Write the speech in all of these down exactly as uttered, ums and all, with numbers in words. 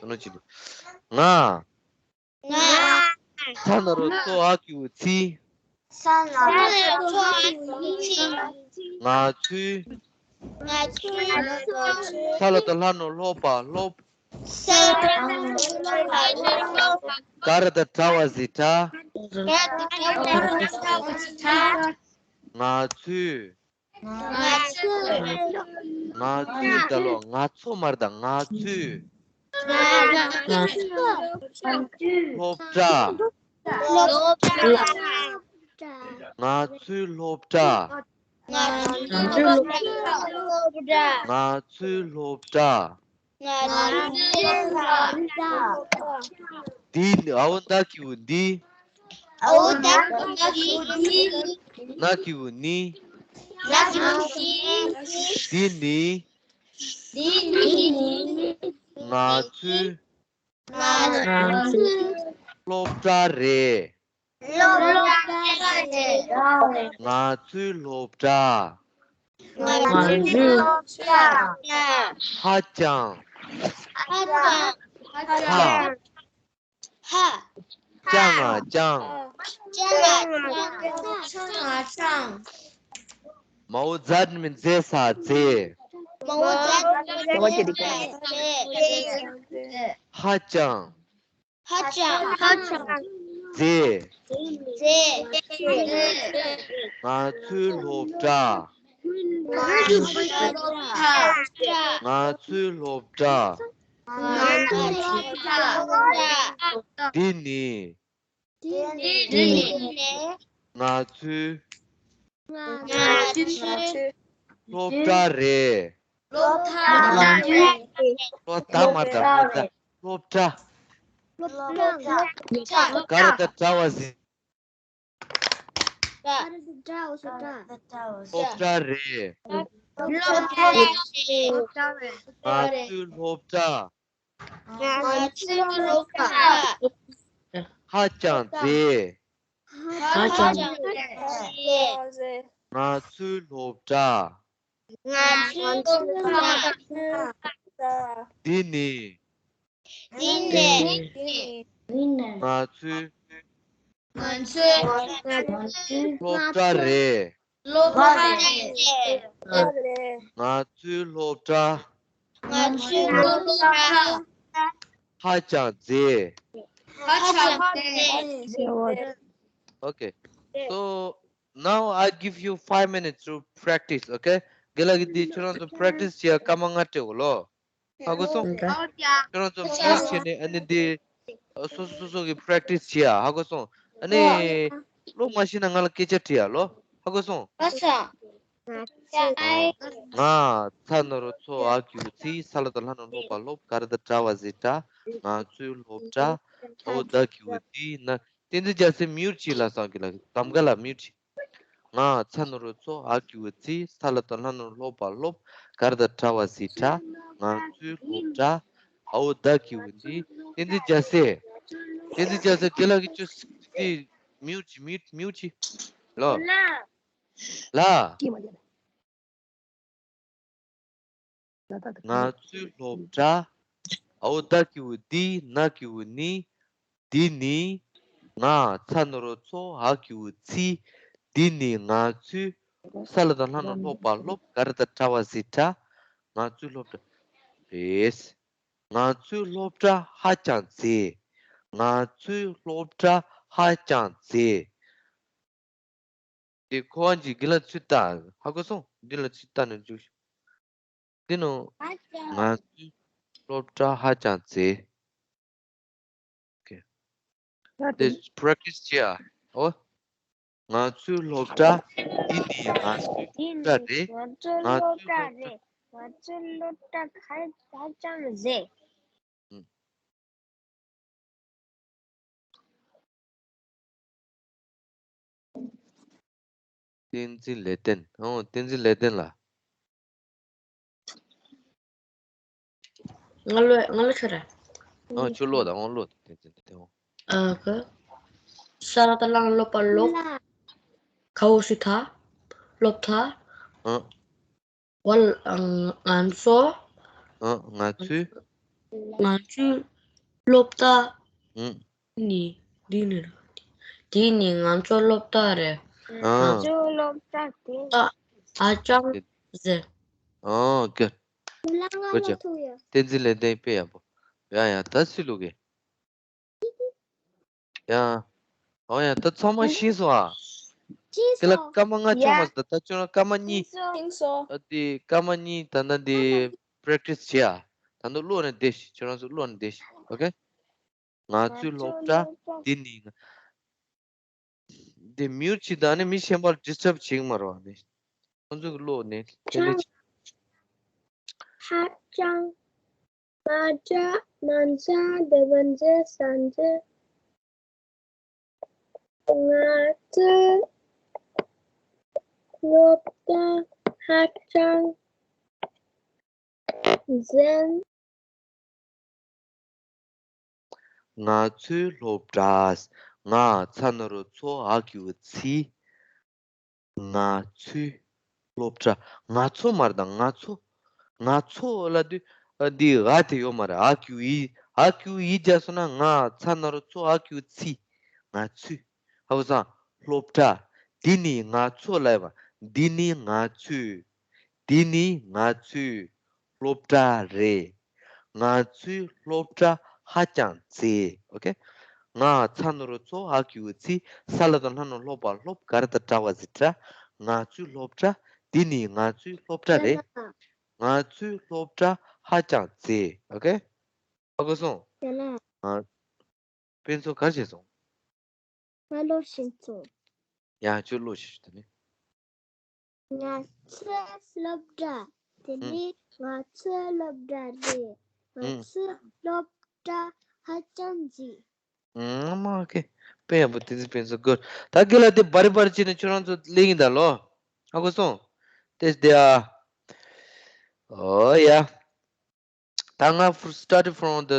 ལོ་ཅི་ལོ། ང་། ང་། ས་ན་རོ་ཚོ་ཨ་གི་གུ་ཚི། ས་ན་རོ་ཚོ་ཨ་གི་གུ་ཚི། ང་ཚོའི། ང་ཚོའི། ས་ལ་ད་ལྷ་ནོ་སློབ་པ་སློབ། ས་ལ་ད་ལྷ་ནོ་སློབ་པ་སློབ། ག་ར་ད་དྲ་བ་ཟི་དྲ། ག་ར་ད་དྲ་བ་ཟི་དྲ། ང་ཚོའི། ང་ཚོའི། ང་ཚོའི་ད་ལོ་ང་ཚོ་མར་ད་ང་ཚོའི། ང་ཚོའི། སློབ་གྲྭ། སློབ་གྲྭ། ང་ཚོའི་སློབ་གྲྭ། ང་ཚོའི་སློབ་གྲྭ། ང་ཚོའི་སློབ་གྲྭ། ང་ཚོའི་སློབ་གྲྭ། འདི་ནི་ཨའོ་ད་གི་གུ་འདི། ཨའོ་ད་གི་གུ་འདི། ན་གི་གུ་ནི། ན་གི་གུ་ནི། འདི་ནི། འདི་ནི། ང་ཚོའི། ང་ཚོའི། སློབ་གྲྭ་རེད། སློབ་གྲྭ་རེད། ང་ཚོའི་སློབ་གྲྭ། ང་ཚོའི་སློབ་གྲྭ། ཧ་ཅང་། ཧ་ཅང་། ཧ། ཧ། ཅང་ང་ཅང་། ཅང་ང་ཅང་། མའོ་ཛད་མི་ཛེ་ས་ཛེ། མའོ་ཛད་མི་ཛེ་ས་ཛེ། ཧ་ཅང་། ཧ་ཅང་། ཧ་ཅང་། ཛེ། ཛེ། ང་ཚོའི་སློབ་གྲྭ། ང་ཚོའི་སློབ་གྲྭ། ང་ཚོའི་སློབ་གྲྭ། ང་ཚོའི་སློབ་གྲྭ། འདི་ནི། འདི་ནི། ང་ཚོའི། ང་ཚོའི། སློབ་གྲྭ་རེད། སློབ་གྲྭ་རེད། སློབ་གྲྭ་མ་དང་སློབ་གྲྭ། སློབ་གྲྭ། སློབ་གྲྭ། ག་ར་ད་དྲ་བ་ཟི། ག་ར་ད་དྲ་བ་ཟི་དྲ། སློབ་གྲྭ་རེད། སློབ་གྲྭ་རེད། ང་ཚོའི་སློབ་གྲྭ། ང་ཚོའི་སློབ་གྲྭ། ཧ་ཅང་མཛེས། ཧ་ཅང་མཛེས། ང་ཚོའི་སློབ་གྲྭ། ང་ཚོའི་སློབ་གྲྭ། འདི་ནི། འདི་ནི། ང་ཚོའི། ང་ཚོའི། སློབ་གྲྭ་རེད། སློབ་གྲྭ་རེད། ང་ཚོའི་སློབ་གྲྭ། ང་ཚོའི་སློབ་གྲྭ། ཧ་ཅང་མཛེས། ཧ་ཅང་མཛེས། Okay. So now I give you five minutes to practice, okay? དགེ་ལགས་ཀྱིས་འདི་ཁྱོད་རང་ཚོ་practice བྱེད་ཡ་སྐར་མ་ལྔ་སྤྲད་གོ་ལོ། ཧ་གོ་སོང་། ཁྱོད་རང་ཚོ་mute བྱས་ནས་ཨ་ནི་འདི་སོ་སོ་སོ་སོ་གི་practice བྱེད་ཡ། ཧ་གོ་སོང་། ཨ་ནི་བློ་མ་ཤེས་ན་ང་ལ་སྐད་ཆ་དྲི་ཡ་ལོ། ཧ་གོ་སོང་། ང་ཚ་ན་རོ་ཚོ་འ་གི་གུ་ཚི། ས་ལ་ད་ལྷ་ན་སློ་བ་སློབ། ག་ར་ད་དྲ་བ་ཟི་དྲ། ང་ཚོའི་སློབ་གྲྭ། འོ་ད་གི་གུ་འདི་ན། བསྟན་འཛིན་རྒྱལ་མཚན་mute བྱེད་ལ་སང་གི་ལ་གདམ་ག་ལ་mute བྱེད། ང་ཚ་ན་རོ་ཚོ་འ་གི་གུ་ཚི། ས་ལ་ད་ལྷ་ན་སློ་བ་སློབ། ག་ར་ད་དྲ་བ་ཟི་དྲ། ང་ཚོའི་སློབ་གྲྭ། འོ་ད་གི་གུ་འདི། བསྟན་འཛིན་རྒྱལ་མཚན། བསྟན་འཛིན་རྒྱལ་མཚན་དེ་ལ་གི་ཅོ་སི་ཏི་mute བྱེད། mute mute བྱེད་ལོ། ལ། ང་ཚོའི་སློབ་གྲྭ། འོ་ད་གི་གུ་འདི། ན་གི་གུ་ནི། འདི་ནི། ང་ཚ་ན་རོ་ཚོ་འ་གི་གུ་ཚི། འདི་ནི་ང་ཚོའི། ས་ལ་ད་ལྷ་ན་སློ་བ་སློབ། ག་ར་ད་དྲ་བ་ཟི་དྲ། ང་ཚོའི་སློབ་གྲྭ་རེད། ང་ཚོའི་སློབ་གྲྭ་ཧ་ཅང་མཛེས། ང་ཚོའི་སློབ་གྲྭ་ཧ་ཅང་མཛེས། དེ་ཁོ་བ་གྱི་གི་ལ་ཚུལ་ལྟ། ཧ་གོ་སོང་། འདི་ལ་ཚུལ་ལྟ་ནས་འཇུག་ཤོག་འདི་ནོ། ང་ཚོའི་སློབ་གྲྭ་ཧ་ཅང་མཛེས། Okay. དེ་practice བྱེད་ཨ། འོ། ང་ཚོའི་སློབ་གྲྭ། འདི་ནི་ང་ཚོའི་སློབ་གྲྭ་རེད། ང་ཚོའི་སློབ་གྲྭ། ང་ཚོའི་སློབ་གྲྭ་ཧ་ཧ་ཅང་མཛེས། ཨུམ། བསྟན་འཛིན་ལེགས་ལྡན། ཨོ། བསྟན་འཛིན་ལེགས་ལྡན་ལགས། ང་ལོས། ང་ལོས་ཁྱོད་ར། ཨོ། ཁྱོད་ལོས་དང་། ཨོ། ལོས་དང་། བསྟན་འཛིན་ལེགས་ལྡན། ཨོ། ཨ་ཁ། ས་ལ་ད་ལྷ་ན་སློ་བ་སློབ། ཁ་འོ་ཤི་ཐ། སློབ་ཐ། ཨོ། འོ་ལ། ང་ཚོ། ཨ། ང་ཚོའི། ང་ཚོའི་ སློབ་གྲྭ། ཨུམ། ནི། འདི་ནི་ར། འདི་ནི་ང་ཚོ་སློབ་གྲྭ་རེད། ཨ། ང་ཚོ་སློབ་གྲྭ་དེ། ཨ། ཧ་ཅང་མཛེས། ཨོ་ཀེ། ཁོ་ཅག་བསྟན་འཛིན་ལེགས་ལྡན་དཔེ་ཡག་པོ། ཡ་ཡ་ད་སུས་བླུག་གི། ཡ། ཨོ་ཡ་ད་ཚང་མ་ཤེས་སོང་ཨ། ཤེས་དེ་ལ་སོང་། སྐར་མ་ལྔ་ཡ། ཆགས་མ་སོང་ད་ད་ཁྱོད་རང་སྐར་མ་གཉིས། ཤེས་སོང་། ཤེས་སོང་། ཨ་དེ་སྐར་མ་གཉིས་ད་ལྟ་འདི་པེ་རེག་ཊི་སི་བྱེད་ཨ། ད་ལྟ་ཀློག་ནས་བསྡད་ཤིག་ཁྱོད་རང་ཚོ་ཀློག་ནས་བསྡད་ཤིག་ཨོ་ཀེ། ང་ཚོའི་སློབ་གྲྭ་འདི་ནི། དེ་མིའུཊ་བྱེད་དང་ནི་མི་གཞན་པར་ཌིས་ཊབ་བྱེད་ཀྱི་མ་རེད་བ་ནི། ཁོང་ཚོ་གི་ཀློག་ནས་དེ་ལས་ཧ་ཅང་། མ་འདྲ་མ་འདྲ་དེ་བན་ཛེ་སན་ཛེ། ང་ཚོའི་སློབ་གྲྭ་ཧ་ཅང་མཛེས། ང་ཚོའི་སློབ་གྲྭ། ང་ཚ་ན་རོ་ཚོ་འ་གི་གུ་ཚི། ང་ཚོའི་སློབ་གྲྭ། ང་ཚོ་མ་རེད་ད་ང་ཚོ། ང་ཚོ་ལབ་དུས་ཨ་འདི་འ་དེ་ཡོད་མ་རེད། འ་གི་གུ་འི། འ་གི་གུ་འི་རྒྱག་སོང་ན་ང་ཚ་ན་རོ་ཚོ་འ་གི་གུ་ཚི། ང་ཚོའི། ཧ་གོ་སོང་། སློབ་གྲྭ། འདི་ནི་ང་ཚོ་ལབ་པ། འདི་ནི་ང་ཚོའི། འདི་ནི་ང་ཚོའི་སློབ་གྲྭ་རེད། ང་ཚོའི་སློབ་གྲྭ་ཧ་ཅང་མཛེས། ཨོ་ཀེ། ང་ཚ་ན་རོ་ཚོ་འ་གི་གུ་ཚི། ས་ལ་དང་ལྷ་ན་སློ་བ་སློབ། ག་ར་ད་གྲ་བ་ཛི་གྲ། ང་ཚོའི་སློབ་གྲྭ། འདི་ནི་ང་ཚོའི་སློབ་གྲྭ་རེད། ང་ཚོའི་སློབ་གྲྭ་ཧ་ཅང་མཛེས། ཨོ་ཀེ། ཧ་གོ་སོང་། ང་། དཔེ་མཚོན་ག་རེ་བྱས་སོང་། ང་ལོ་ཤིང་ཚོ། ཡང་ཁྱོད་ལོ་ཤིག་དེ་ནི། ང་ཚོའི་སློབ་གྲྭ། དེ་ཨུམ། ནི་ང་ཚོའི་སློབ་གྲྭ་རེད། ང་ཨུམ། ཚོའི་སློབ་གྲྭ་ཧ་ཅང་མཛེས། ཨུམ། མ་ཀེ། དཔེ་ཡག་པོ་དེ་ཚོ་དཔེ་མཚོན་གོ། ད་གི་ལ་དེ་བ་རི་བ་རི་བྱས་ནས་ཁྱོད་རང་ཚོ་གླེང་གི་ད་ལོ། ཧ་གོ་སོང་། དེ་དེ་ཨ། ཨོ་ཡ། ད་ང་ཧྥུ་started from the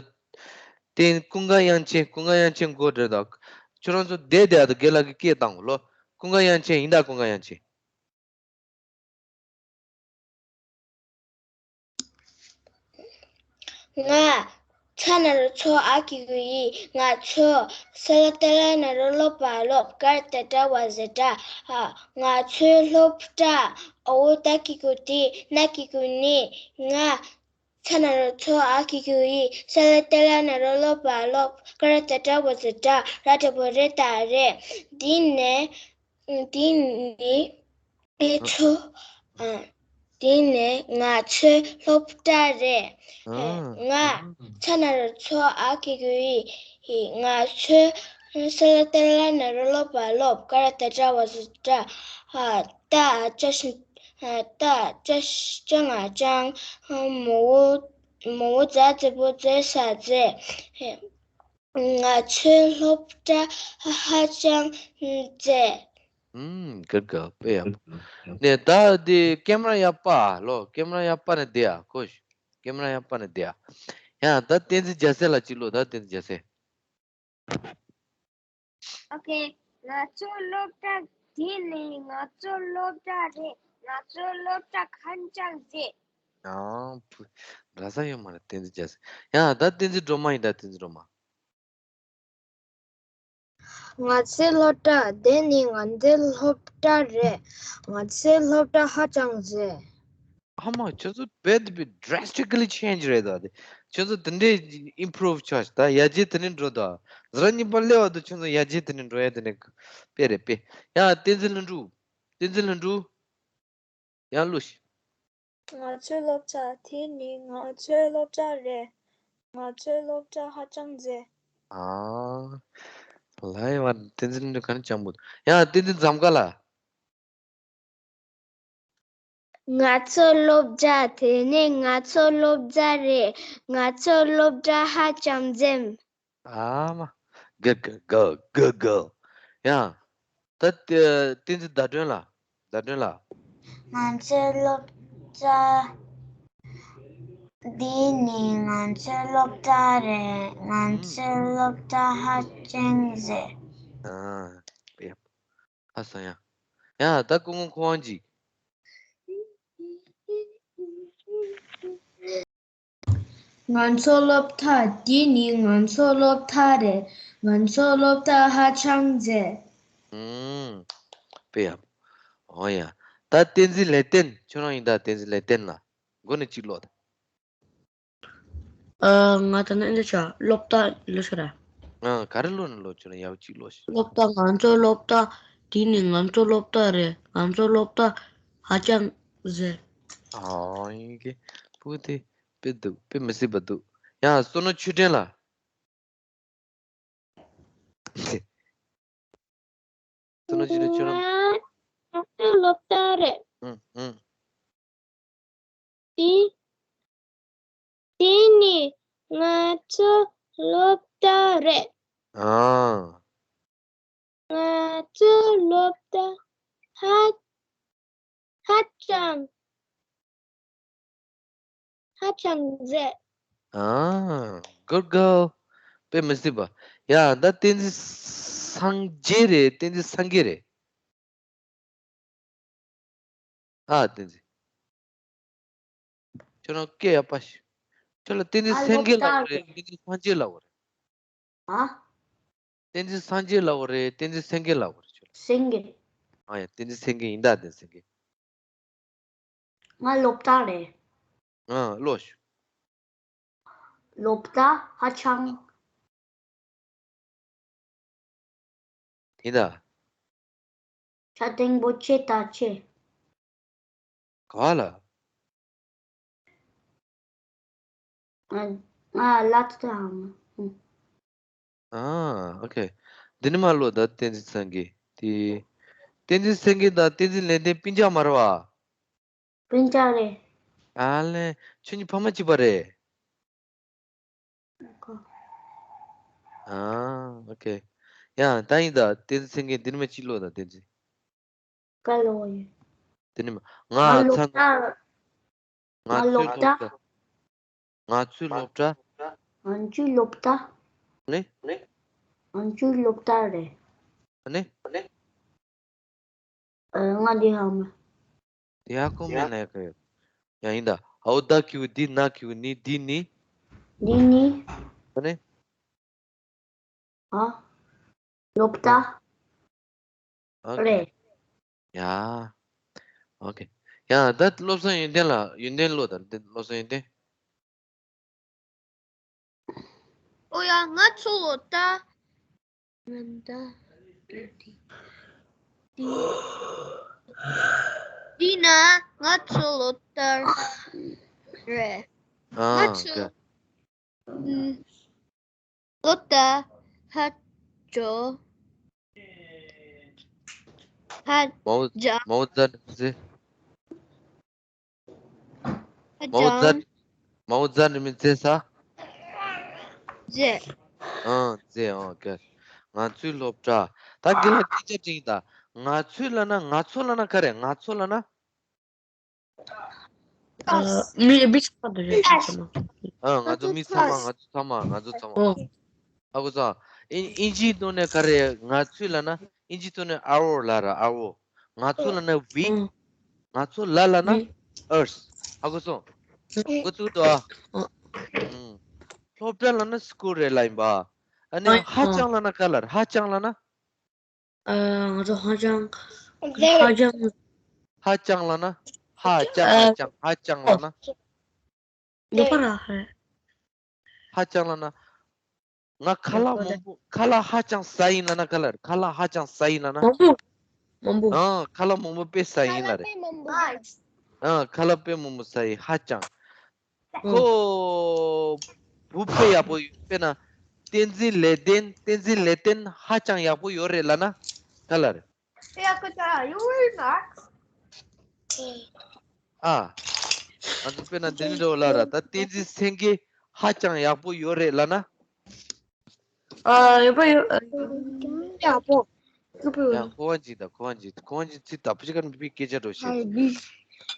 དེ་ཀུན་དགའ་དབྱངས་ཅན། ཀུན་དགའ་དབྱངས་ཅན་གོ་འདྲ་ད། ཁྱོད་རང་ཚོ་བསྡད་བསྡད་ད་རྒན་ལགས་ཀྱི་སྐད་བཏང་གོ་ལོ། ཀུན་དགའ་དབྱངས་ཅན་ཡིན་ད། ཀུན་དགའ་དབྱངས་ཅན། ང་ཚ་ན་རོ་ཚོ་འ་གི་གུ་འི། ང་ཚོ་ས་ལ་ཏ་ལ་ན་རོ་སློ་བ་སློབ། ག་ར་ད་གྲ་བ་ཛ་དྲ། ཨ། ང་ཚོའི་སློབ་གྲྭ། འོ་ད་གི་གུ་དི། ན་གི་གུ་ནི། ང་། ཚ་ན་རོ་ཚོ་འ་གི་གུ་འི། ས་ལ་ཏ་ལ་ན་རོ་སློ་བ་སློབ། ག་ར་ད་གྲ་བ་ཛ་དྲ། ར་དྲ་བོ་རེ་ད་རེད། འདི་ནས། འདི་ནི། ཨེ་ཚོ། ཨ། འདི་ནི་ང་ཚོའི་སློབ་གྲྭ་རེད། ཨ། ང་། ཚ་ན་རོ་ཚོ་འ་གི་གུ་འི། ང་ཚོའི། ས་ལ་ཏ་ལ་ན་རོ་སློ་བ་སློབ། ག་ར་ད་གྲ་བ་ཛ་དྲ། ཨ། ད་ཅ་ཤི། ཨ། ད་ཅ་ཤི་ཅ་ང་ཅང་། མོ་བོ། མོ་བོ་ཛ་ཛེ་བོ་ཛེ་ས་ཛེ། ང་ཚོའི་སློབ་གྲྭ་ཧ་ཅང་མཛེས། ཨུམ། ག་ག་དཔེ་ཡག་པོ། ནས་ད་དེ་ཀེམ་ར་ཡག་པ་ལོ། ཀེམ་ར་ཡག་པ་ནས་བསྡད་ཨ་ཁོ། ཀེམ་ར་ཡག་པ་ནས་བསྡད་ཨ། ཡང་ད་བསྟན་འཛིན་རྒྱལ་མཚན་ལ་གཅིག་ལོ། ད་བསྟན་འཛིན་རྒྱལ་མཚན། ཨོ་ཁེ། ང་ཚོའི་སློབ་གྲྭ། དེ་ནི་ང་ཚོའི་སློབ་གྲྭ་རེད། ང་ཚོའི་སློབ་གྲྭ་ཧ་ཅང་མཛེས། ཨང་། བུ། འདྲ་ས་ཡོད་མ་རེད། བསྟན་འཛིན་རྒྱལ་མཚན། ཡང་ད་བསྟན་འཛིན་སྒྲོལ་མ་ཡིན་ད། བསྟན་འཛིན་སྒྲོལ་མ། ང་ཚོའི་སློབ་གྲྭ། དེ་ནི་ང་ཚོའི་སློབ་གྲྭ་རེད། ང་ཚོའི་སློབ་གྲྭ་ཧ་ཅང་མཛེས། ཨ་མ། ཁྱོད་ཚོ་རྦད་དེ་drastically change རེད་ད། དེ་ཁྱོད་ཚོ་དེ་འདྲའི་improve ཆགས་ཤག་ད་ཡར་རྒྱས་དེ་ནས་འགྲོ་ད། ཟ་ར་གཉིས་པ་སླེབས་པ་དུ་ཁྱོད་ཚོ་ཡར་རྒྱས་དེ་ནས་འགྲོ་ཡ་དེ་ནས་དཔེ་རེད་དཔེ། ཡ་བསྟན་འཛིན་ལྷུན་གྲུབ། བསྟན་འཛིན་ལྷུན་གྲུབ། ཡང་ལོ་ཤིག་ང་ཚོའི་སློབ་གྲྭ། དེ་ནི་ང་ཚོའི་སློབ་གྲྭ་རེད། ང་ཚོའི་སློབ་གྲྭ་ཧ་ཅང་མཛེས། ཨ། ལའི་བ་བསྟན་འཛིན་ལྷུན་གྲུབ་ག་ནས་སྤྱང་པོ། ཡང་བསྟན་འཛིན་འཛོམས་དཀར་ལགས། ང་ཚོའི་སློབ་གྲྭ། དེ་ནི་ང་ཚོའི་སློབ་གྲྭ་རེད། ང་ཚོའི་སློབ་གྲྭ་ཧ་ཅང་མཛེས། ཨ་མ། ག་ག་ག་ག་ག་ཡ། ད་བསྟན་འཛིན་ཟླ་སྒྲོན་ལགས། ཟླ་སྒྲོན་ལགས། ང་ཚོའི་སློབ་གྲྭ། འདི་ནི་ང་ཚོའི་སློབ་གྲྭ་རེད། ང་ཚོའི་སློབ་གྲྭ་ཧ་ཅང་མཛེས། ཨ། ཡ། ཧ་སང་ཡ། ཡ་ད་སྐུ་ངོ་ཁོ་དབང་ཅིག། ང་ཚོ་སློབ་གྲྭ་འདི་ནི་ང་ཚོ་སློབ་གྲྭ་རེད། ང་ཚོ་སློབ་གྲྭ་ཧ་ཅང་མཛེས། ཨུམ། དཔེ་ཡག་པོ། འོ་ཡ། ད་བསྟན་འཛིན་ལེགས་ལྡན། ཁྱོད་རང་ཡིན་ད། བསྟན་འཛིན་ལེགས་ལྡན་ལ། མགོ་ནས་གཅིག་ཀློག་ད། ཨ། ང་ད་ནི་འདི་ཆ་སློབ་གྲྭ་ལོ་ཤོ་ར། ཨ། ག་རེ་ཀློག་ནས་ཀློག་ཁྱོད་རང་ཡག་པོ་གཅིག་ཀློག་ཤོག་སློབ་གྲྭ། ང་ཚོ་སློབ་གྲྭ། འདི་ནི་ང་ཚོ་སློབ་གྲྭ་རེད། ང་ཚོ་སློབ་གྲྭ་ཧ་ཅང་མཛེས། ཨོ་ཡིན་གི། སྤུ་གུ་དེ་དཔེ་འདུག་དཔེ་མི་སྲིད་པ་འདུག་ཡང་བསོད་ནམས་ཆོས་སྒྲོན་ལ། བསོད་ནམས་ཆོས་སྒྲོན། ཁྱོད་རང་། ང་ང་ཚོའི་སློབ་གྲྭ་རེད། ཨུང་ཨུང་། དེ། དེ་ནི་ང་ཚོའི་སློབ་གྲྭ་རེད། ཨ། ང་ཚོའི་སློབ་གྲྭ་ཧ་ཧ་ཅང་ཧ་ཅང་མཛེས། ཨ། Good girl. དཔེ་མི་སྲིད་པ། ཡ། ད་བསྟན་འཛིན་སངས་རྒྱས་རེད། བསྟན་འཛིན་སངས་རྒྱས་རེད། ཨ། བསྟན་འཛིན། ཁྱོད་རང་སྐད་ཡག་པ་ཞིག་ཁྱོད་ལ་བསྟན་འཛིན་ཨ། སེང་གེ་སློབ་ལབ་གྲྭ་དགོས་རེད། རེད། བསྟན་འཛིན་སངས་རྒྱས་ལབ་དགོས་རེད། ཨ། བསྟན་འཛིན་སངས་རྒྱས་ལབ་དགོས་རེད། བསྟན་འཛིན་སེང་གེ་ལབ་དགོས་རེད་ཁྱོད་ལ། སེང་གེ། ཨ་ཡ། བསྟན་འཛིན་སེང་གེ་ཡིན་ད། བསྟན་འཛིན་སེང་གེ། ང་སློབ་གྲྭ་རེད། ཨ། ཀློག་ཤོག་སློབ་གྲྭ་ཧ་ཅང་། ཡིན་ད། ཆ་ཐེངས་པོ་ཆེ་ད་ཆེ། ག་ལ། ང་ང་ལ་ཏི་ཏ་ཧང་། ཨ། ཨོ་ཁེ། འདི་ནི་མ་ལོ་ད། བསྟན་འཛིན་སེང་གེ་དེ། བསྟན་འཛིན་སེང་གེ་དང་བསྟན་འཛིན་ལེགས་ལྡན་སྤུན་ཀྱག་མ་རེད་བ། སྤུན་ཀྱག་རེད། ཨ་ལེ། ཁྱོད་གཉིས་ཕ་མ་གཅིག་པ་རེད། ཨ། ཨོ་ཁེ། ཡ། ད་ཡིན་ད། བསྟན་འཛིན་སེང་གེ་འདི་ནི་མ་གཅིག་ལོ་ད། བསྟན་འཛིན། ག་ལོ་ཡོད། དེ་ནི་མ། ང་ང་ཚང་། ང་ང་ཚོའི་སློབ་གྲྭ། སློབ་གྲྭ། ང་ཚོའི་སློབ་གྲྭ། ང་ཚོའི་སློབ་གྲྭ། ནི། ང་ཚོའི་སློབ་གྲྭ་རེད། ནི། ཨ། ང་འདི་ཧ་མ། དེ་ཧ་གོ་མེད་ན་ཡག་གི་ཡོད། ཡང་ཡིན་ད། ཨའོ་ད་གི་གུ་འདི། ན་གི་གུ་ནི། འདི་ནི། འདི་ནི། ཨ་ནི། ཨ། སློབ་གྲྭ། ཨ། ཨོ་ཁེ། རེད། ཡ། ཨོ་ཁེ། ཡ། ད་བློ་བཟང་ཡོན་ཏན་ལ། ཡོན་ཏན་ལོ་ད། བློ་བཟང་ཡོན་ཏན། ཨོ་ཡ། ང་ཚོ་ལོ་ད། ང་ད། འདི་ན་ང་ཚོ་ལོ་ད་རེད། ཨ། ང་ཚོ། ཀ། ཨུམ། ལོ་ད་ཧ་ཅོ། ཧ་མའོ་ཅང་། མའོ་ཙ་ནི་ཙེ། ཧ་མའོ་ཙ། ཅང་། མའོ་ཙ་ནི་མི་ཙེ་ས། ཙེ། ཨང་ཙེ། ཨང་། ཀ། ང་ཚོའི་སློབ་གྲྭ། ད་དགེ་ལགས་སྐད་ཆ་དྲིས་ད། ང་ཚོའི་ལབ་ན། ང་ཚོ་ལབ་ན་ག་རེ། ང་ཚོ་ལབ་ན། ཨ། མི་མི་ཚང་མ་དེ་རེད། ཚང་མ། ཨ། ང་ཚོ་མི་ཚང་མ། ང་ཚོ་ཚང་མ། ང་ཚོ་ཚང་མ། ཨོ། ཧ་གོ་སོང་། ཨིན་ཨིན་ཇིའི་ཐོག་ནས་ག་རེ། ང་ཚོའི་ལབ་ན། ཨིན་ཇིའི་ཐོག་ནས་our ལབ་ར། our། ང་ཚོ་ལབ་ན་we། ཨང་། ང་ཚོ་ལ་ལབ་ན་we། us། ཧ་གོ་སོང་། ཨང་། འགོ་བཙུགས་དོ། ཨ། ཨང་། ཨང་། སློབ་གྲྭ་ལབ་ན་school རེད་ལབ་ཡིན་པ། ཨ་ནི་ཨང་། ཧ་ཅང་ལབ་ན་ག་ལ་རེད། ཧ་ཅང་ལབ་ན། ཨ། ང་ཚོ་ཧ་ཅང་། ཧ་ཅང་། ཧ་ཅང་ལབ་ན། ཧ་ཅང་། ཧ་ཅང་། ཧ་ཅང་ལབ་ན། ལོ་པ་ར་ཧ། ཧ་ཅང་ལབ་ན། ང་ཁ་ལག་མང་པོ། ཁ་ལག་ཧ་ཅང་ཟ་ཡིན་ལབ་ན་ག་ལ་རེད། ཁ་ལག་ཧ་ཅང་ཟ་ཡིན་ལབ་ན། མང་པོ། མང་པོ། ཨ། ཁ་ལག་མང་པོ་དཔེ་ཟ་ཡིན་ལབ་རེད། ཨ། ཁ་ལག་དཔེ་མང་པོ་ཟ་ཡིན། ཧ་ཅང་། ཁོ་བུ་དཔེ་ཡག་པོ་ཡོད། དཔེར་ན། བསྟན་འཛིན་ལེགས་ལྡན། བསྟན་འཛིན་ལེགས་ལྡན་ཧ་ཅང་ཡག་པོ་ཡོད་རེད་ལབ་ན་ག་ལ་རེད། ཨ། ང་ཚོ་དཔེར་ན་འདི་འདྲ་བོ་ལབ་ར། ད་བསྟན་འཛིན་སེང་གེ་ཧ་ཅང་ཡག་པོ་ཡོད་རེད་ལབ་ན། ཨ། ཡག་པོ་ཡོད། ཡག་པོ། ཡག་པོ་ཡོད། ཡང་ཁོ་བ་འཇིག་ད། ཁོ་བ་འཇིག་ཁོ་བ་འཇིག་ཚིག་ད་པུ་ཅི་ཀ་ནི་པི་སྐད་ཆ་འགྲོ་ཤེས།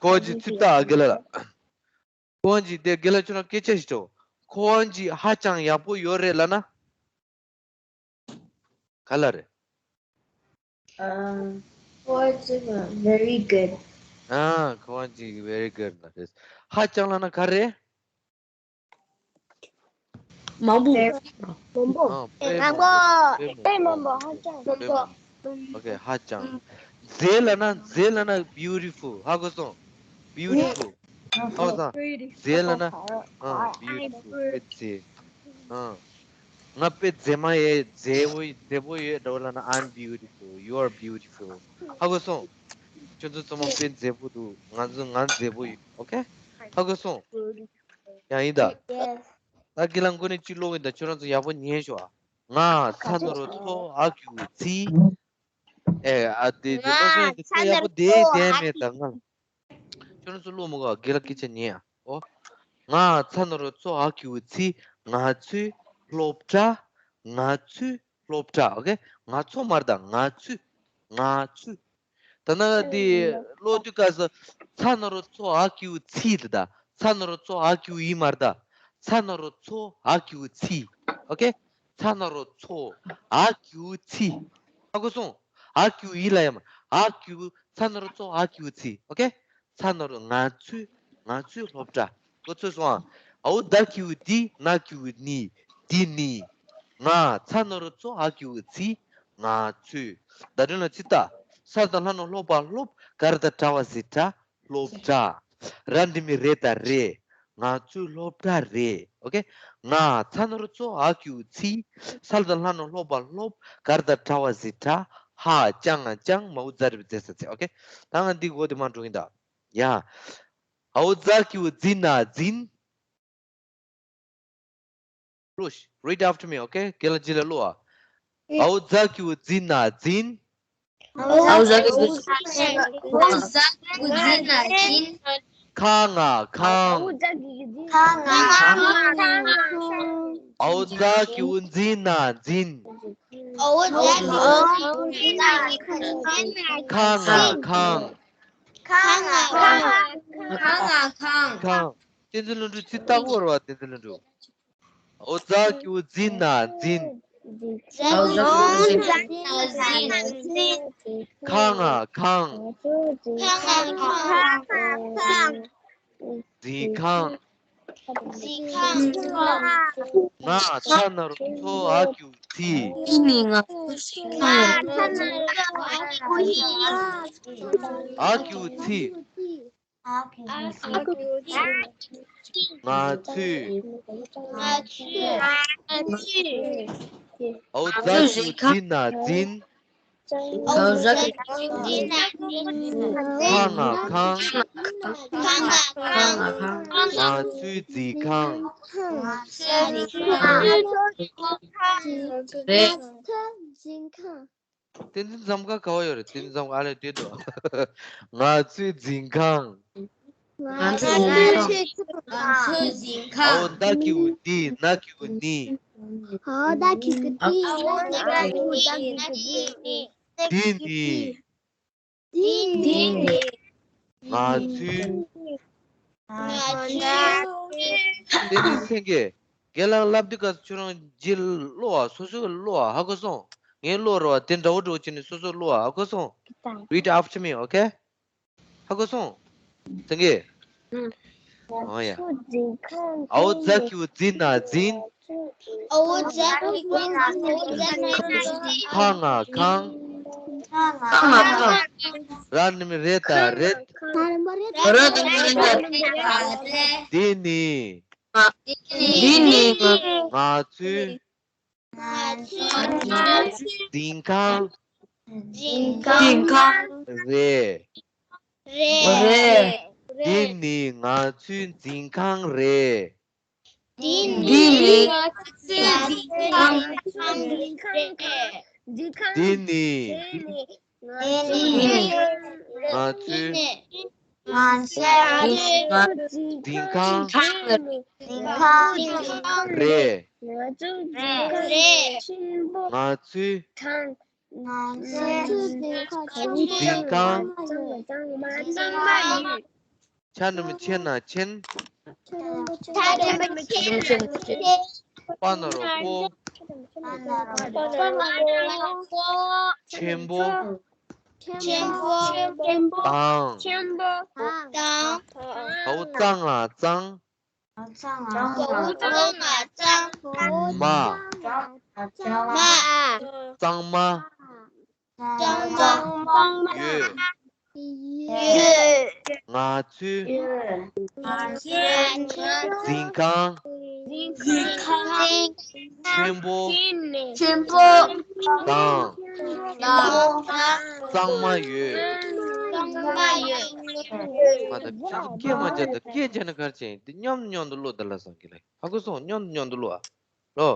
ཁོ་བ་འཇིག་ཚིག་ད། ཨ། དགེ་ལགས་ལ། ཁོ་བ་འཇིག་དེ་དགེ་ལགས་ཁྱོད་རང་སྐད་ཆ་ཞིག་འགྲོ། ཁོ་བ་འཇིག་ཧ་ཅང་ཡག་པོ་ཡོད་རེད་ལབ་ན་ག་ལ་རེད། ཨ། ཁོ་བ་འཇིག་very good། ཨ། ཁོ་བ་འཇིག་very good ལབ་རེད། ཧ་ཅང་ལབ་ན་ག་རེད། མང་པོ། མང་པོ། ཨ། དཔེ་མང་མང་པོ། པོ། དཔེ་དཔེ་མང་མང་པོ། པོ། ཧ་ཅང་། དཔེ་མང་པོ། མང་པོ། ཨོ་ཁེ། ཧ་ཅང་། མཛེས་ལབ་ན། མཛེས་ལབ་ན་beautiful། ཧ་གོ་སོང་། beautiful། ཧ་གོ་སོང་། མཛེས་ལབ་ན། ཨ། beautiful། དཔེ་མཛེས། ཨ། ང་དཔེ་མཛེས་མ་ཡོད། མཛེས་པོ། མཛེས་པོ་ཡོད་འདྲ་བོ་ལབ་ན། I'm beautiful། You are beautiful། ཧ་གོ་སོང་། ཁྱོད་ཚོ་ཚང་མ་དཔེ་མཛེས་པོ་འདུག་ང་ཚོ། ང་མཛེས་པོ་ཡོད། ཨོ་ཁེ། ཧ་གོ་སོང་། ཡང་ཡིན་ད། ད་ཁྱེད་རང་ཀུན་ནས་གཅིག་ཀློག་གིན་ད། ཁྱོད་རང་ཚོ་ཡག་པོ་ཉན་ཤོག་ཨ། ང་ཚ་ན་རོ་ཚོ་ཨ་གི་གུ་ཚི། ཨེ། ཨ། དེ་དེ་ཀློག་སོང་ཡིན་ད། ཁྱོད་ཡག་པོ་དེ་དེ་མེད་ད་ང་ལ། ཁྱོད་རང་ཚོ་ཀློག་མི་དགོས། རྒན་ལགས་སྐད་ཆ་ཉན་ཨ། ཨོ། ང་ཚ་ན་རོ་ཚོ་ཨ་གི་གུ་ཚི། ང་ཚོའི་སློབ་གྲྭ། ང་ཚོའི་སློབ་གྲྭ། ཨོ་ཁེ། ང་ཚོ་མ་རེད་ད། ང་ཚོའི། ང་ཚོའི། ད་ནང་འདི་ཀློག་དུས་སྐབས་སུ་ཚ་ན་རོ་ཚོ་ཨ་གི་གུ་ཚི་ལབ་ད། ཚ་ན་རོ་ཚོ་ཨ་གི་གུ་ཡི་མ་རེད་ད། ཚ་ན་རོ་ཚོ་ཨ་གི་གུ་ཚི། ཨོ་ཁེ། ཚ་ན་རོ་ཚོ་ཨ་གི་གུ་ཚི། ཧ་གོ་སོང་། ཨ་གི་གུ་ཡི་ལབ་ཡ་མ། ཨ་གི་གུ། ཚ་ན་རོ་ཚོ་ཨ་གི་གུ་ཚི། ཨོ་ཁེ། ཚ་ན་རོ། ང་ཚོའི། ང་ཚོའི་སློབ་གྲྭ། གོ་ཚོད་སོང་ཨ། འ་འོག་ད་གི་གུ་འདི། ན་གི་གུ་ནི། འདི་ནི། ང་ཚ་ན་རོ་ཚོ་ཨ་གི་གུ་ཚི། ང་ཚོའི། བརྡ་སྤྲོད་ལ་ཚིག་ད། ས་ད་ལྷ་ན་སློ་བ་སློབ། ག་ར་བཏགས་གྲ་བ་ཟི་གྲྭ། སློབ་གྲྭ། ར་འགྲེང་བུ་རེ་ད་རེད། ང་ཚོའི་སློབ་གྲྭ་རེད། ཨོ་ཁེ། ང་ཚ་ན་རོ་ཚོ་ཨ་གི་གུ་ཚི། ས་ད་ལྷ་ན་སློ་བ་སློབ། ག་ར་བཏགས་གྲ་བ་ཟི་གྲྭ། ཧ་ཅང་ང་ཅང་། མ་འོག་ཛ་འགྲེང་བུ་ཛེ་ས་ཛེ། ཨོ་ཁེ། ད་ང་འདི་འོག་དེ་མ་འགྲོ་གིན་ད། ཡ། འ་འོག་ཛ་གི་གུ་འཛི་ན་འཛིན། ཀློག་ཤིག Read after me, okay? རྒན་ལགས་རྗེས་ལ་ཀློག་ཨ། འ་འོག་ཛ་གི་གུ་འཛི་ན་འཛིན། འ་འོག་ཛ་གི་གུ་འཛི་ན་འཛིན། ཁ་ང་ཁང་། ཁ་ང་ཁང་། འ་འོག་ཛ་གི་གུ་འཛི་ན་འཛིན། ཁ་ང་ཁང་། ཁ་ང་ཁང་། ཁ་ང་ཁང་། ཁང་། བསྟན་འཛིན་ལྷུན་གྲུབ་ཚིག་ལྟ་བུ་རེད་པ། བསྟན་འཛིན་ལྷུན་གྲུབ། འ་འོག་ཛ་གི་གུ་འཛི་ན་འཛིན། འ་འོག་ཛ་གི་གུ་འཛི་ན་འཛིན། ཁ་ང་ཁང་། ཁ་ང་ཁང་། འཛིན་ཁང་། འཛིན་ཁང་། ང་ཚ་ན་རོ་ཚོ་ཨ་གི་གུ་ཚི། འདི་ནི་ང་ཚོའི་འཛིན་ཁང་རེད། ཨ་གི་གུ་ཚི། ང་ཚོའི། ང་ཚོའི། འ་འོག་ཛ་གི་གུ་འཛི་ན་འཛིན། འ་འོག་ཛ་གི་གུ་འཛི་ན་འཛིན། ཁ་ང་ཁང་། ཁ་ང་ཁང་། ང་ཚོའི་འཛིན་ཁང་། ང་ཚོའི་འཛིན་ཁང་། རེད། བསྟན་འཛིན་འཛོམས་དཀར་ག་པར་ཡོད་རེད། བསྟན་འཛིན་འཛོམས་དཀར་ཨ་ལས་བསྡད་འདུག་ང་ཚོའི་འཛིན་ཁང་། ང་ཚོའི་འཛིན་ཁང་། ང་ཚོའི་འཛིན་ཁང་། འ་འོག་ད་གི་གུ་འདི། ན་གི་གུ་ནི། འ་འོག་ད་གི་གུ་འདི། ན་གི་གུ་ནི། འདི་ནི། འདི་ནི། ང་ཚོའི། ང་ཚོའི། བསྟན་འཛིན་ཚེ་རིང་། རྒན་ལགས་ལབ་དུས་སྐབས་ཁྱོད་རང་རྗེས་ཀློག་ཨ། སོ་སོས་ཀློག་ཨ། ཧ་གོ་སོང་། ངས་ཀློག་རེད་པ། དེ་འདྲ་བོ་འདྲ་བོ་བྱས་ནས་སོ་སོས་ཀློག་ཨ། ཧ་གོ་སོང་། Read after me, okay? ཧ་གོ་སོང་། ཚེ་རིང་། ཨང་། ཨོ་ཡ། འ་འོག་ཛ་གི་གུ་འཛི་ན་འཛིན། འ་འོག་ཛ་གི་གུ་འཛི་ན་འཛིན། ཁ་ང་ཁང་། ཁ་ང་ཁང་། ར་འགྲེང་བུ་རེ་ད་རེད། ར་འགྲེང་བུ་རེ་ད་རེད། འདི་ནི། འདི་ནི། ང་ཚོའི། ང་ཚོའི། འཛིན་ཁང་། འཛིན་ཁང་། རེད། རེད། འདི་ནི་ང་ཚོའི་འཛིན་ཁང་རེད། འདི་ནི་ང་ཚོའི་འཛིན་ཁང་རེད། འདི་ནི། ང་ཚོའི། ང་ཚོའི། འཛིན་ཁང་། རེད། ང་ཚོའི། འཛིན་ཁང་། ཆ་འགྲེང་བུ་ཆེ་ན་ཆེན། པ་ན་རོ་པོ། ཆེན་པོ། ཆེན་པོ། དང་། འ་འོག་ཙ་ང་གཙང་། གཙང་མ། གཙང་མ། གཙང་མ། ཡོད། ཡོད། ང་ཚོའི། ང་ཚོའི། འཛིན་ཁང་། འཛིན་ཁང་། ཆེན་པོ། ཆེན་པོ། དང་། དང་། གཙང་མ་ཡོད། གཙང་མ་ཡོད། མ་ད་ཁྱེད་ཚོ་སྐད་མ་རྒྱག་ད། སྐད་རྒྱག་ན་ག་རེ་བྱེད། འདི་མཉམ་དུ་མཉམ་དུ་ཀློག་ད་ལབ་སོང་གི་ལ། ཧ་གོ་སོང་། མཉམ་དུ་མཉམ་དུ་ཀློག་ཨ། ལོ།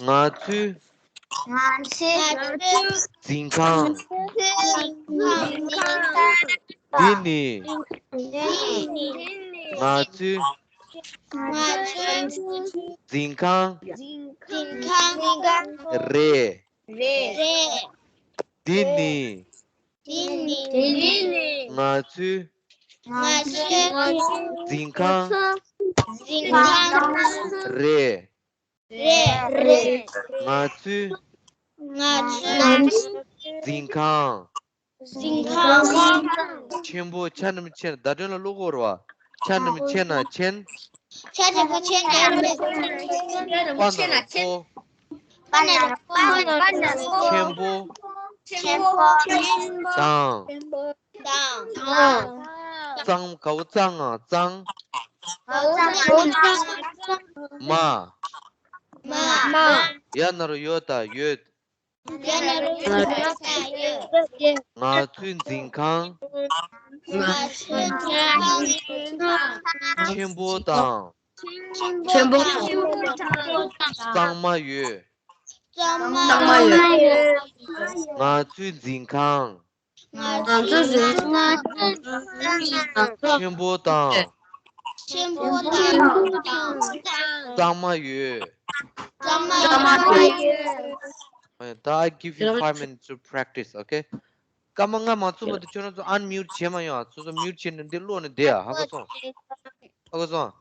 ང་ཚོའི། ང་ཚོའི། འཛིན་ཁང་། འཛིན་ཁང་། འདི་ནི། འདི་ནི། ང་ཚོའི། ང་ཚོའི། འཛིན་ཁང་། འཛིན་ཁང་། རེད། རེད། འདི་ནི། འདི་ནི། ང་ཚོའི། ང་ཚོའི། འཛིན་ཁང་། འཛིན་ཁང་། རེད། རེད། ང་ཚོའི། ང་ཚོའི། འཛིན་ཁང་། འཛིན་ཁང་། ཆེན་པོ། ཆ་འགྲེང་བུ་ཆེ་ན། བརྡ་དོན་ལ་ཀློག་དགོས་རེད་བ། ཆ་འགྲེང་བུ་ཆེ་ན་ཆེན། ཆ་འགྲེང་བུ་ཆེ་ན་ཆེན། པ་ན་རོ་པོ། པ་ན་རོ་པོ། ཆེན་པོ། ཆེན་པོ། དང་། དང་། གཙང་། ག་འོ། གཙང་ང་། གཙང་། མ། མ། ཡ་ན་རོ་ཡོ་ད། ཡོད། ང་ཚོའི་འཛིན་ཁང་། ཆེན་པོ་དང་། ཆེན་པོ་དང་། གཙང་མ་ཡོད། གཙང་མ་ཡོད། ང་ཚོའི་འཛིན་ཁང་། ང་ཚོའི་འཛིན་ཁང་། ཆེན་པོ་དང་། ཆེན་པོ་དང་། གཙང་མ་ཡོད། གཙང་མ་ཡོད། ད། I give you five minutes to practice, okay? སྐར་མ་ལྔ་མ་ཚུགས་བར་དུ་ཁྱོད་རང་ཚོ་unmute བྱེད་མ་ཡོང་ཨ། སོ་སོ་mute བྱས་ནས་འདི་ཀློག་ནས་བསྡད་ཨ། ཧ་གོ་སོང་། ཧ་གོ་སོང་།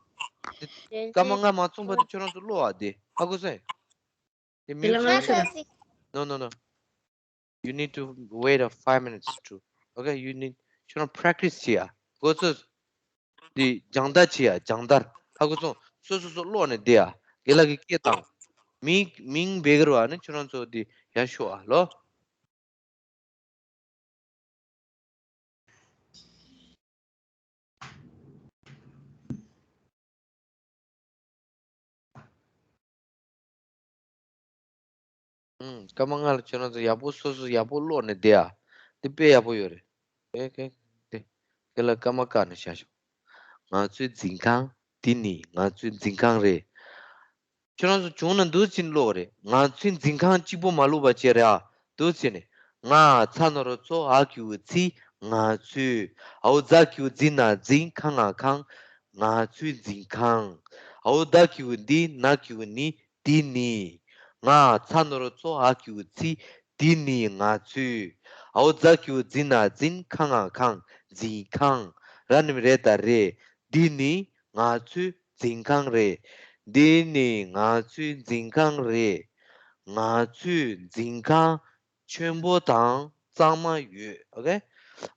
འདི་སྐར་མ་ལྔ་མ་ཚུགས་བར་དུ་ཁྱོད་རང་ཚོ་ཀློག་ཨ། འདི་ཧ་གོ་སོང་། འདི་mute བྱས་ནས། No, no, no. You need to wait a five minutes to. Okay, you need. ཁྱོད་རང་practice བྱེད་ཨ། གོ་ཚོད། འདི་སྦྱང་བརྡར་བྱེད་ཨ། སྦྱང་བརྡར། ཧ་གོ་སོང་། སོ་སོ་སོ་ཀློག་ནས་བསྡད་ཨ། རྒན་ལགས་ཀྱིས་སྐད་བཏང་། མིང་མིང་བེ་གི་རུ་ཨ་ནི་ཁྱོད་རང་ཚོ་འདི་ཡར་ཤོག་ཨ་ལོ། ཨུམ། སྐར་མ་ལྔ་ལ་ཁྱོད་རང་ཚོ་ཡག་པོ་སོ་སོ་ཡག་པོ་ཀློག་ནས་བསྡད་ཨ། འདི་དཔེ་ཡག་པོ་ཡོད་རེད། ཨེ་ཀེ་ཀེ། དེ་ལ་སྐར་མ་བཀག་ནས་བཞག་ཤོག་ང་ཚོའི་འཛིན་ཁང་། འདི་ནི་ང་ཚོའི་འཛིན་ཁང་རེད། ཁྱོད་རང་ཚོ་བྱུང་ན་འདུག་ཕྱིན་ཀློག་རེད། ང་ཚོའི་འཛིན་ཁང་གཅིག་པོ་མ་ཀློག་པ་བྱས་རེད་ཨ། འདུག་ཕྱིན་ནས། ང་ཚ་ན་རོ་ཚོ། འ་གི་གུ་འཚི། ང་ཚོའི། འའོ་ཛ་གི་གུ་འཛི་ན་འཛིན། ཁ་ང་ཁང་། ང་ཚོའི་འཛིན་ཁང་། འའོ་ད་གི་གུ་འདི། ན་གི་གུ་ནི། འདི་ནི། ང་ཚ་ན་རོ་ཚོ། འ་གི་གུ་འཚི། འདི་ནི་ང་ཚོའི། འའོ་ཛ་གི་གུ་འཛི་ན་འཛིན། ཁ་ང་ཁང་། འཛིན་ཁང་། ར་ནི་མ་རེ་ད་རེད། འདི་ནི་ང་ཚོའི་འཛིན་ཁང་རེད། འདི་ནི་ང་ཚོའི་འཛིན་ཁང་རེད། ང་ཚོའི་འཛིན་ཁང་ཆེན་པོ་དང་གཙང་མ་ཡོད། ཨོ་ཀེ།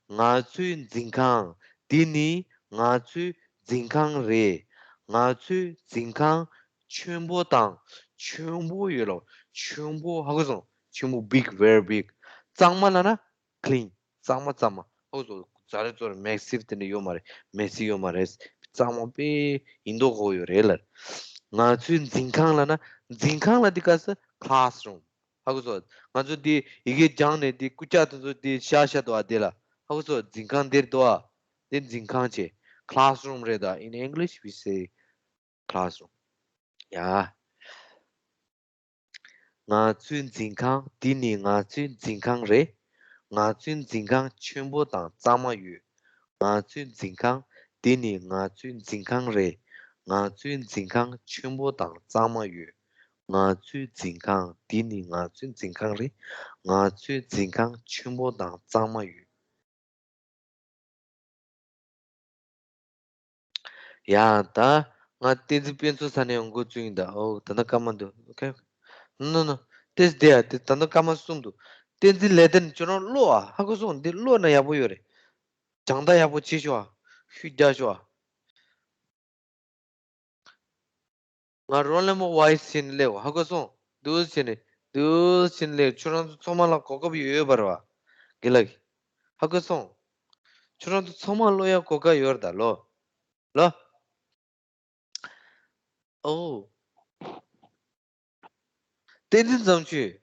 ང་ཚོའི་འཛིན་ཁང་། འདི་ནི་ང་ཚོའི་འཛིན་ཁང་རེད། ང་ཚོའི་འཛིན་ཁང་ཆེན་པོ་དང་། ཆེན་པོ་ཡོད་ལ། ཆེན་པོ། ཧ་གོ་སོང་། ཆེན་པོ། big, very big། གཙང་མ་ལབ་ན་clean། གཙང་མ་གཙང་མ། ཧ་གོ་སོང་། ཛ་རེ་ཙོ་རེ་messy དེ་འདྲ་ཡོད་མ་རེད། messy ཡོད་མ་རེད། གཙང་མ་དཔེ་ཡིན་མདོག་ཁ་པོ་ཡོད་རེད་ལ། ང་ཚོའི་འཛིན་ཁང་ལབ་ན། འཛིན་ཁང་ལབ་དུས་སྐབས་སུ་classroom། ཧ་གོ་སོང་། ང་ཚོ་འདི་ཡི་གེ་སྦྱངས་ནས་འདི་རྐུབ་བཀྱག་དེ་ཚོ་འདི་བཞག་བཞག་འདུག་ཨ། འདི་ལ། ཧ་གོ་སོང་། འཛིན་ཁང་འདིར་འདུག་ཨ། འདི་འཛིན་ཁང་བྱས། classroom རེད་ད། In English we say classroom. ཡ། ང་ཚོའི་འཛིན་ཁང་། འདི་ནི་ང་ཚོའི་འཛིན་ཁང་རེད། ང་ཚོའི་འཛིན་ཁང་ཆེན་པོ་དང་གཙང་མ་ཡོད། ང་ཚོའི་འཛིན་ཁང་། འདི་ནི་ང་ཚོའི་འཛིན་ཁང་རེད། ང་ཚོའི་འཛིན་ཁང་ཆེན་པོ་དང་གཙང་མ་ཡོད། ང་ཚོའི་འཛིན་ཁང་། འདི་ནི་ང་ཚོའི་འཛིན་ཁང་རེད། ང་ཚོའི་འཛིན་ཁང་ཆེན་པོ་དང་གཙང་མ་ཡོད། ཡ། ད་ང་བསྟན་འཛིན་དཔེ་མཛོད་ས་ནས་འགོ་བཙུགས་ཡིན་ད། ཨོ། ད་ལྟ་སྐར་མ་འདུག་ཨོ་ཁེ། ནོ་ནོ། བསྟན་འཛིན་དེ་ཡ་དེ་ད་ལྟ་སྐར་མ་གསུམ་འདུག་བསྟན་འཛིན་ལེགས་ལྡན། ཁྱོད་རང་ཀློག་ཨ། ཧ་གོ་སོང་། འདི་ཀློག་ན་ཡག་པོ་ཡོད་རེད། སྦྱང་བརྡར་ཡག་པོ་བྱེད་ཤོག་ཨ། ཤུགས་རྒྱག་ཤོག་ཨ། ང་རོལ་ལེན་མོ་ཝའི་སི་བྱས་ནས་སླེབས། ཧ་གོ་སོང་། འདུག་སེ་བྱས་ནས་འདུག་སེ་བྱས་ནས་སླེབས། ཁྱོད་རང་ཚོ་ཚང་མ་ལ་གོ་སྐབས་ཡོད་པ་རེད་བ། དགེ་ལགས་ཀྱིས། ཧ་གོ་སོང་། ཁྱོད་རང་ཚོ་ཚང་མ་ཀློག་ཡག་གོ་སྐབས་ཡོད་རེད་ད་ལོ། ལོ། ཨོ། བསྟན་འཛིན་བཟང་སྤྱོད།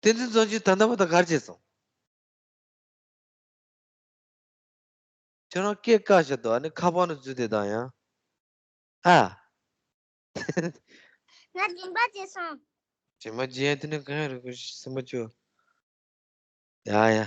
བསྟན་འཛིན་བཟང་སྤྱོད་ད་ལྟ་བར་དུ་ག་རེ་བྱས་སོང་། ཁྱོད་རང་སྐད་བཀག་བཞག་འདུག་ཨ་ནི་ཁ་པར་ནང་འཛུལ་བསྡད་དང་ཡང་། ཨ། ང་སྦྱིན་པ་བྱས་སོང་། སྦྱིན་པ་བྱས་ཡ་དེ་ནི་གང་ཡང་རེད་གོ། སེམས་པ་སྐྱོ། ཡ་ཡ།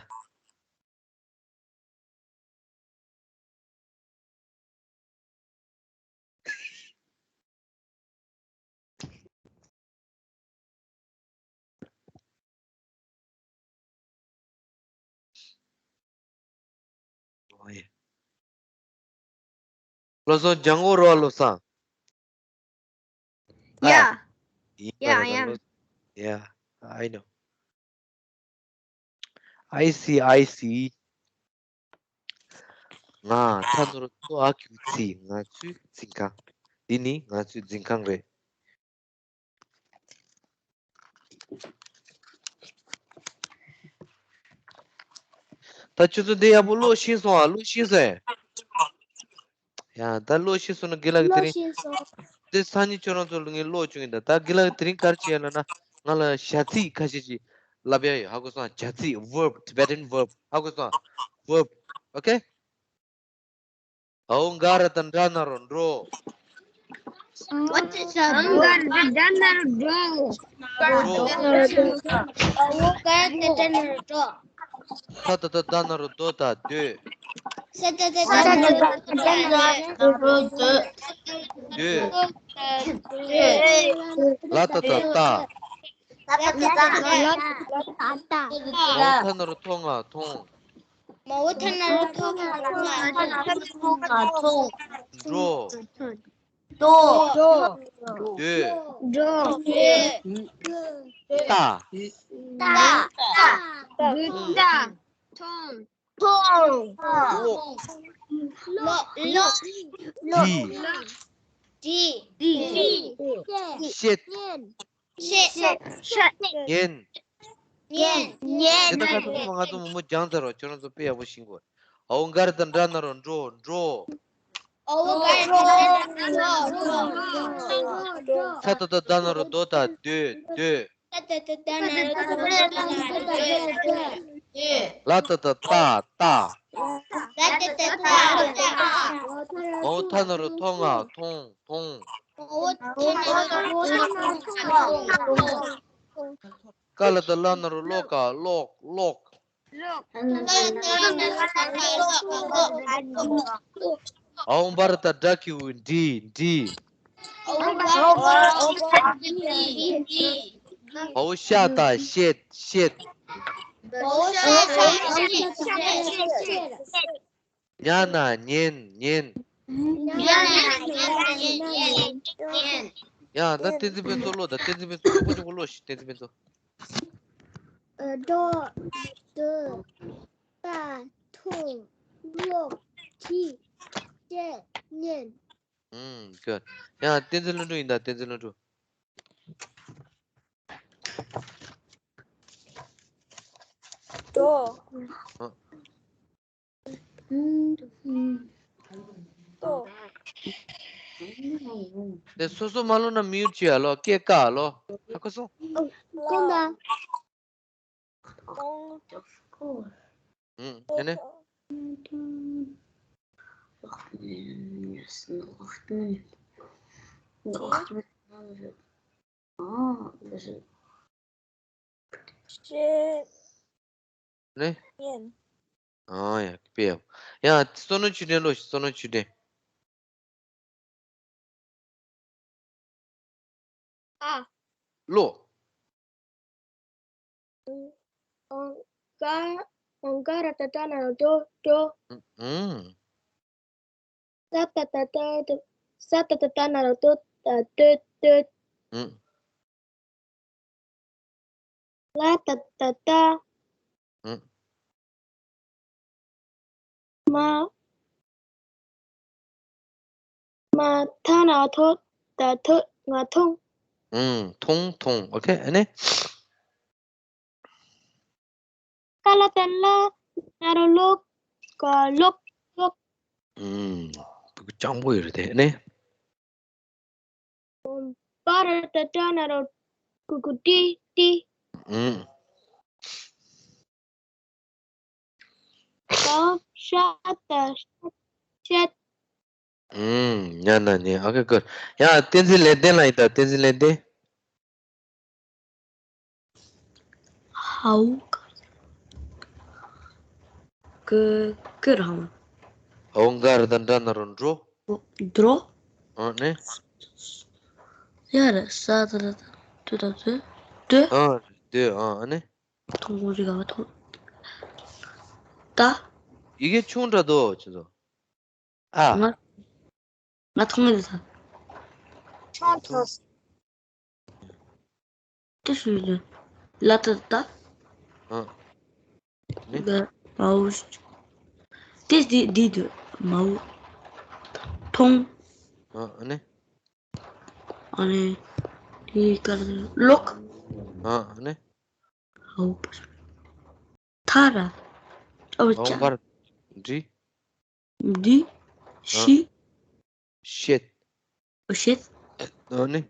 བློ་བཟང་ལྗང་གུ་རོ་བློ་བཟང་། Yeah. Yeah, I am. Yeah, I know. I see, I see. ང་ཐ་ནོར་ཏོ་ཨ་ཁུ་ཚི། ང་ཚོའི་འཛིན་ཁང་། འདི་ནི་ང་ཚོའི་འཛིན་ཁང་རེད། ད་ཁྱོད་ཚོ་འདི་ཡག་པོ་ཀློག་ཤེས་སོང་ཨ། ཀློག་ཤེས་སོང་ཨེ། ཡ་ད་ཀློག་ཤེས་སོང་ན་དགེ་ལགས་ཀྱིས་དེ་རིང་། ཀློག་ཤེས་སོང་། འདི་སང་ཉིན་ཁྱོད་རང་ཚོ་ལ་ངས་ཀློག་བཅུག་གི་ཡིན། ད་ད་དགེ་ལགས་ཀྱིས་དེ་རིང་ག་རེ་བྱས་ཡོད་ལབ་ན། ང་ལ་བྱ་ཚིག་ཁ་ཤས་ཤིག་ལབ་ཡ་ཡོད། ཧ་གོ་སོང་། བྱ་ཚིག་verb, Tibetan verb. ཧ་གོ་སོང་། Verb. Okay. ཨའོ་འགའ་རེ་དང་འདྲ་ན་རོ་འགྲོ། ཨའོ་འགའ་རེ་དང་འདྲ་ན་རོ་འགྲོ། འགྲོ། ཨའོ་འགའ་རེ་དང་འདྲ་ན་རོ་འགྲོ། ད་ད་ད་ད་ན་རོ་དོ་ད་སྡོད། ས་ད་ད་ད་ན་རོ་དོ་ད་སྡོད། སྡོད། ལ་ད་ད་ལྟ། ལ་ད་ད་ལྟ། མ་འོག་ཐ་ན་རོ་ཐོ་ང་མཐོང་། མ་འོག་ཐ་ན་རོ་ཐོ་ང་མཐོང་། འགྲོ། འགྲོ། འགྲོ། སྡོད། འགྲོ། སྡོད། ལྟ། ལྟ། ལྟ། མཐོང་། མཐོང་། ཀློག་ཀློག་ཀློག་བྲིས། བྲིས། བཤད། བཤད། བཤད། ཉན། ཉན། ཉན། དེ་ད་ཁ་ཐུག་ང་ཚོ་མོ་མོ་སྦྱངས་ཚར་བ། ཁྱོད་རང་ཚོ་དཔེ་ཡག་པོ་ཤེས་དགོས། ཨའོ་འགའ་རེ་དང་འདྲ་ན་རོ་འགྲོ། འགྲོ། ཨའོ་འགའ་རེ་དང་འདྲ་ན་རོ་འགྲོ། འགྲོ། ད་ད་ད་ད་ན་རོ་དོ་ད་སྡོད། སྡོད། ད་ད་ད་ད་ན་རོ་དོ་ད་སྡོད། སྡོད། ལ་ད་ད་ལྟ། ལྟ། ལ་ད་ད་ལྟ། ལྟ། མ་འོག་ཐ་ན་རོ་ཐོ་ང་མཐོང་། མཐོང་། མ་འོག་ཐ་ན་རོ་ཐོ་ང་མཐོང་། མཐོང་། ཀ་ལ་ད་ལ་ན་རོ་ཀློ་ཀ་ཀློག་ཀློག་ཨའོ་འབའ་ར་ཏ་འབྲ་གི་གུ་འབྲི། འབྲི། ཨའོ་ཤ་ཏ་བཤད། བཤད། ཉ་ན་ཉན། ཉན། ཡ་ད་བསྟན་འཛིན་ཕུན་ཚོགས་ཀློག་དང་། བསྟན་འཛིན་ཕུན་ཚོགས་མགྱོགས་པོ་མགྱོགས་པོ་ཀློག་ཤིག་བསྟན་འཛིན་ཕུན་ཚོགས། འགྲོ། སྡོད། ལྟ། མཐོང་། ཀློག་བྲིས། བཤད། ཉན། ཨུམ། good. ཡ་བསྟན་འཛིན་ལྷུན་གྲུབ་ཡིན་ད། བསྟན་འཛིན་ལྷུན་གྲུབ། འགྲོ། ཨ། ལྟོ། དེ་སོ་སོ་མ་ལོ་ན་mute་བྱེད་ཨ་ལོ། སྐད་བཀག་ཨ་ལོ། ཧ་གོ་སོང་། ལྟོ། ཨུམ། དེ་ནས། ཤེས། ནས། ཉན། ཨ་ཡ། དཔེ་ཡག་པོ། ཡ་བསོད་ནམས་ཆོས་སྒྲོན་ཀློག་ཤིག་བསོད་ནམས་ཆོས་སྒྲོན། ཨ། ཀློག་ཨང་ཀ་ཨང་ཀ་ར་ཏ་ཏ་ན་རོ་ཏོ། ཏོ། ཨུམ། ས་ཏ་ཏ་ཏ། ས་ཏ་ཏ་ཏ་ན་རོ་ཏོ། ཏ། སྟོད། སྟོད། ཨུམ། ལ་ཏ་ཏ་ཏ། ཨུམ། མ། མ་ཐ་ན་ཐོ། ད་ཐོ་ང་ཐོང་། ཨུམ། ཐོང་ཐོང་། ཨོ་ཁེ། ཨ་ནི། ཀ་ལ་ཏ་ལ་ན་རོ་ལོ་ཀ་ལོག་ལོག་ཨུམ། སྤུ་གུ་སྤྱང་པོ་ཡོད་རེད་དེ། ཨ་ནི། པ་ར་ཏ་ཏ་ན་རོ་ཀུ་ཀུ་ཏི་ཏི། ཨུམ། ད་ཤ་ད་ཤ་ཤད། ཨུམ། ཉ་ན་ཉན། ཨོ་ཁེ། གུཌ། ཡ། བསྟན་འཛིན་ལེགས་ལྡན་ལ་ཡིན་ད། བསྟན་འཛིན་ལེགས་ལྡན། ཧའོ་ཀ་ཀ་རང་། ཧའོ་ག་ར་ཏ་ན་རོ་འགྲོ། འགྲོ། ཨ་ནི། ཡ་ར་ས་ད་ར་ཏ་དུ་ད་དུ་དུ། ཨ་དུ། ཨ་ནི། ཐོང་ཁོང་ཅི་ག་བ་ཐོང་། ད། ཡི་གེ་ཆུང་དྲགས་འདུག་ཁྱེད་ཚོ། ཨ། ང་ང་ཐོང་མེད་ད། ཆུང་ཐོང་། ཏི་ཤུ་ལ་ལ་ཏ་ཏ། ཨ། ནི། ལ་མའོ། ཏི་ཏི་ཏི་ཏི་མའོ། ཐོང་། ཨ། ཨ་ནི། ཨ་ནི། ཡི་ཀ་ལོག་ཨ། ཨ་ནི། ཧའོ་པ། ཐ་ར། ཨོ་ཨོ་ཅ། པར། འདི། འདི། ཨ། ཤི། ཤེད། ཨོ་ཤེད། ཨ་ནི།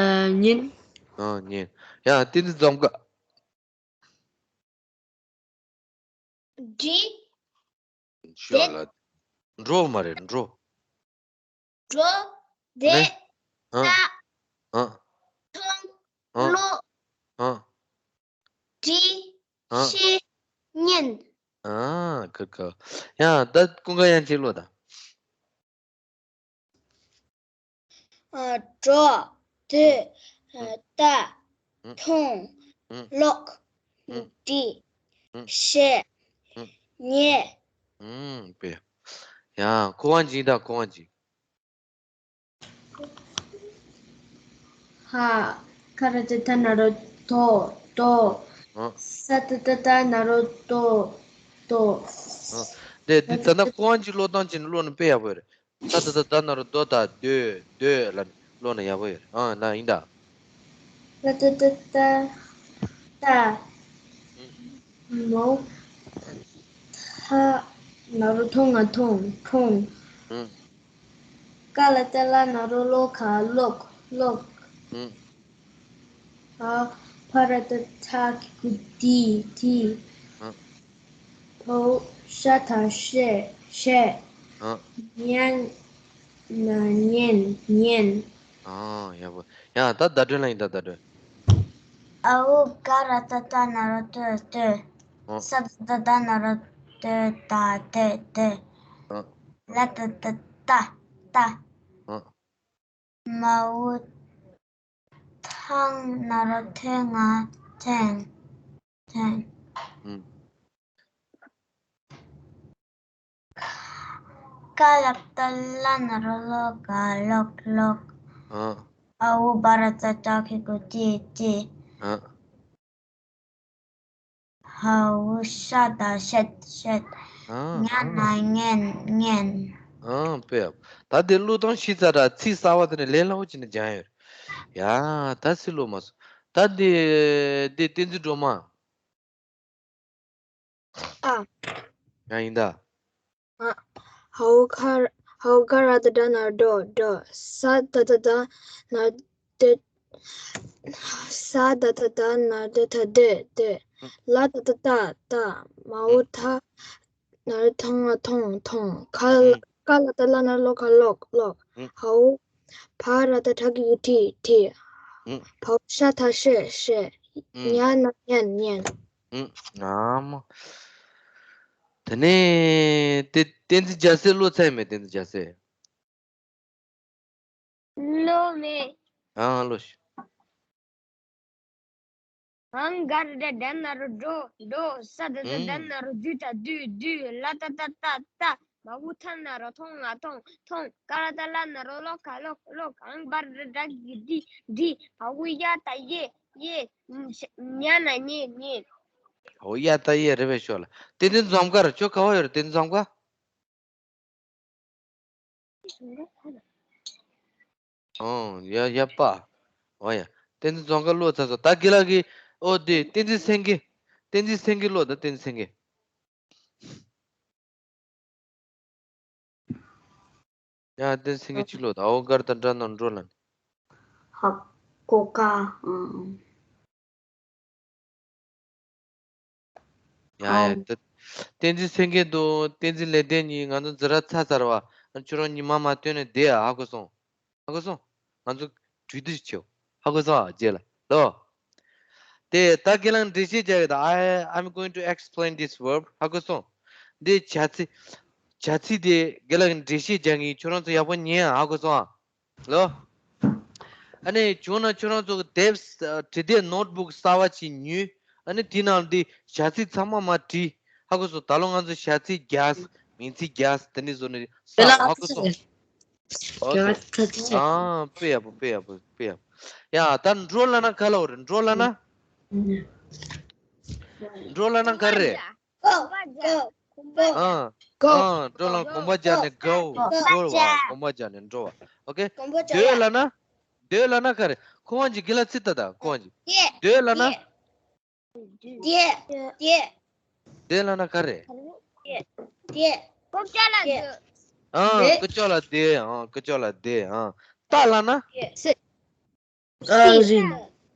ཨ། ཉན། ཨ། ཉན། ཡ། དེ་ནི་འཛོམས་ཀ་འདི། ཤོ་ལ། འགྲོ་མ་རེད། འགྲོ། འགྲོ། དེ། ཨ། ད། ཨ། ཐོང་། ཨ། ལོ། ཨ། འདི། ཨ། ཤེས། ཉན། ཨ། ཁ་ཁ། ཡ། ད་ཀུན་དགའ་ཡན་ཆད་ཀློག་ད། ཨ། འགྲོ། སྡོད། ཨ། ལྟ། ཨ། མཐོང་། ཨ། ཀློག་ཨ། འདི། ཨ། ཤེས། ཨ། ཉན། ཨ། དཔེ། ཡ། ཁོ་དབང་ཅིག་ད། ཁོ་དབང་ཅིག་ཧ། ག་ར་ཏ་ཏ་ན་རོ་དོ། དོ། ཨ། ས་ཏ་ཏ་ཏ་ན་རོ་སྟོ། སྟོ། ཨ། དེ་དེ་ད་ལྟ་ཁོ་དབང་ཅིག་ཀློག་སྟངས་བྱས་ནས་ཀློག་ན་དཔེ་ཡག་པོ་རེད། ས་ཏ་ཏ་ཏ་ན་རོ་སྟོ། ད། སྡོད། སྡོད་ལབ་ནས་ཀློག་ན་ཡག་པོ་ཡོད་རེད། ཨ། ན་ཡིན་ད། ལ་ཏ་ཏ་ཏ་ཏ། མའོ། ཐ་ན་རོ་ཐོ་ང་ཐོང་། ཐོང་། ཨུམ། ཀ་ལ་ཏ་ལ་ན་རོ་ལོ་ཁ་ལོག་ལོག་ཨུམ། ཨ། ཕ་ར་ཏ་ཐ་གི་གུ་ཏི་ཏི། ཨུམ། ཕའོ་ཤ་ད་ཤད་ཤད། ཨུམ། ཉ་ན་ཉན་ཉན། ཨ། ཡག་པོ། ཡ། ད་བརྡ་སྤྲོད་ལ་ཡིན་ད། བརྡ་སྤྲོད། ཨའོ་ག་ར་ཏ་ཏ་ན་རོ་སྟོད་སྟོད། ཨ། ས་ཏ་ཏ་ཏ་ན་རོ་སྟོད་ད་སྟོད་སྟོད། ཨ། ལ་ཏ་ཏ་ཏ་ཏ། ཨ། མའོ་ཐང་ན་རོ་ཐེ་ང་ཐེང་ཐེང་། ཨུམ། ཀ་ལ་ཏ་ལ་ན་རོ་ལོ་ཀ་ལོག་ལོག་ཨ། ཨའོ་བ་ར་ཙ་ཏ་གི་གུ་ཏི་ཏི། ཨ། ཧའོ་ཤ་ད་ཤད་ཤད། ཨ། ཉ་ན་ཉན་ཉན། ཨ། དཔེ་ཡག་ད་དེ་ཀློག་སྟངས་ཤེས་ཚར་ར། ཚིག་གསར་བ་དེ་ནས་ལས་སླ་བོ་བྱས་ནས་སྦྱང་ཡོད། ཡ། ད་ཚིག་ཀློག་མ་སོང་། ད་དེ་དེ་བསྟན་འཛིན་སྒྲོལ་མ། ཨ། ཡང་ཡིན་ད། ཨ། ཧའོ་ཁ་ཧའོ་ག་ར་ཏ་ཏ་ན་རོ་སྡོ་སྡོ། ས་ཏ་ཏ་ཏ་ན་རོ་སྡོད། ས་ཏ་ཏ་ཏ་ན་རོ་སྡོད་ད་སྡོད་སྡོད། ལ་ཏ་ཏ་ཏ་ཏ། མའོ་ཐ་ན་རོ་ཐང་ང་ཐོང་ཐོང་། ཁ་ཀ་ལ་ཏ་ལ་ན་རོ་ལོ་ཁ་ལོག་ལོག་ཧའོ་ཕ་ར་ཏ་ཐ་གི་གུ་ཏི་ཏི། ཕའོ་ཤ་ད་ཤད་ཤད། ཉ་ན་ཉན་ཉན། ཨུམ། ཨ་མ། དེ་ནས་དེ་བསྟན་འཛིན་རྒྱལ་སྲས་ཀློག་ཚར་ཡོད་མེད། བསྟན་འཛིན་རྒྱལ་སྲས། ཀློག་མེད། ཨ། ཀློག་ཤིག་ཧང་ག་ར་ཏ་ཏ་ན་རོ་སྡོ་སྡོ། ས་ཏ་ཏ་ཏ་ན་རོ་སྡོད་ད་སྡོད་སྡོད། ལ་ཏ་ཏ་ཏ་ཏ། མའོ་ཐ་ན་རོ་ཐོང་ང་ཐོང་ཐོང་། ཀ་ལ་ཏ་ལ་ན་རོ་ལོ་ཁ་ལོག་ལོག་ཧང་བ་ར་ཏ་གི་གུ་ཏི་ཏི། ཧའོ་ཡ་ད་ཡེ་ཡེ། ཉ་ན་ཉན་ཉན། ཧའོ་ཡ་ད་ཡེ་རེད་པས། ཤོ་ལ། བསྟན་འཛིན་འཛོམས་དཀར་ཁྱོད་ག་བ་ཡོད་རེད། བསྟན་འཛིན་འཛོམས་དཀར། ཨོ་ཡ་ཡ་པ། ཨོ་ཡ། བསྟན་འཛིན་རྫོང་དཀར་ཀློག་ཚར་སོང་། ད་རྒན་ལགས་ཀྱིས་ཨོ་དེ་བསྟན་འཛིན་སེང་གེ། བསྟན་འཛིན་སེང་གེ་ཀློག་དང་། བསྟན་འཛིན་སེང་གེ། ཡ་བསྟན་འཛིན་སེང་གེ་གཅིག་ཀློག་དང་། ཨོ་གར་དང་སྒྲ་རྣམས་འགྲོ་ལ་ནི། ཧ་གོ་ཀ་ཨང་། ཡ་ཡ། ཨོ། ད་བསྟན་འཛིན་སེང་གེ་དང་བསྟན་འཛིན་ལེགས་ལྡན་གཉིས་ང་ཚོ་འཛིན་གྲྭ་ཚར་ཚར་བ། ཁྱོད་རང་ཉི་མ་མ་སྟོན་ནས་བསྡད་ཨ། ཧ་གོ་སོང་། ཧ་གོ་སོང་། ང་ཚོ་གྲོས་བསྡུར་བྱེད། ཧ་གོ་སོང་ཨ། རྗེས་ལ་ལོ། དེ་ད་ཁྱེད་རང་འགྲེལ་བཤད་རྒྱག་གི་ད། I, I'm going to explain this verb. ཧ་གོ་སོང་། འདི་བྱ་ཚིག་བྱ་ཚིག་དེ་ཁྱེད་རང་གིས་འགྲེལ་བཤད་རྒྱག་གི། ཁྱོད་རང་ཚོ་ཡག་པོ་ཉན་ཨ། ཧ་གོ་སོང་ཨ། ལོ། ཨ་ནི་བྱུང་ན་ཁྱོད་རང་ཚོ་གི་དེབ་བྲིས་དེབ་ནོཊ་བུག་གསར་པ་ཅིག་ཉོས། ཨ་ནི་དེ་ནང་འདི་བྱ་ཚིག་ཚང་མ་མར་བྲིས། ཧ་གོ་སོང་། ད་ལོ་ང་ཚོ་བྱ་ཚིག་རྒྱག་མིང་ཚིག་རྒྱག་དེ་ནི་བཟོ་ནི་ས། ཧ་གོ་སོང་། ཨོ་ཁེ། ཨ་དཔེ་ཡག་པོ། དཔེ་ཡག་པོ། དཔེ་ཡག་པོ། ཡ་ད་འགྲོ་ལབ་ན་ག་ལབ་རེད། འགྲོ་ལབ་ན། འགྲོ་ལབ་ན་ག་རེ་རེད། Go, go, go. ཨ་ཨ། འགྲོ་ལབ་ན་གོམ་པ་རྒྱག་ནས་go. འགྲོ་བ། གོམ་པ་རྒྱག་ནས་འགྲོ་བ། ཨོ་ཁེ། སྡོད་ལབ་ན། སྡོད་ལབ་ན་ག་རེ། ཁོ་བ་ཅིག་གི་ལ་ཚིག་ད་ད་ཁོ་བ་ཅིག་སྡོད་ལབ་ན། སྡོད། སྡོད། སྡོད་ལབ་ན་ག་རེ། སྡོད། སྡོད། ཨ་ཀུ་ཅོག་ལ་སྡོད། ཨ་ཀུ་ཅོག་ལ་སྡོད། ཨ་རྟ་ལབ་ན། Sit. ཨ་རིན།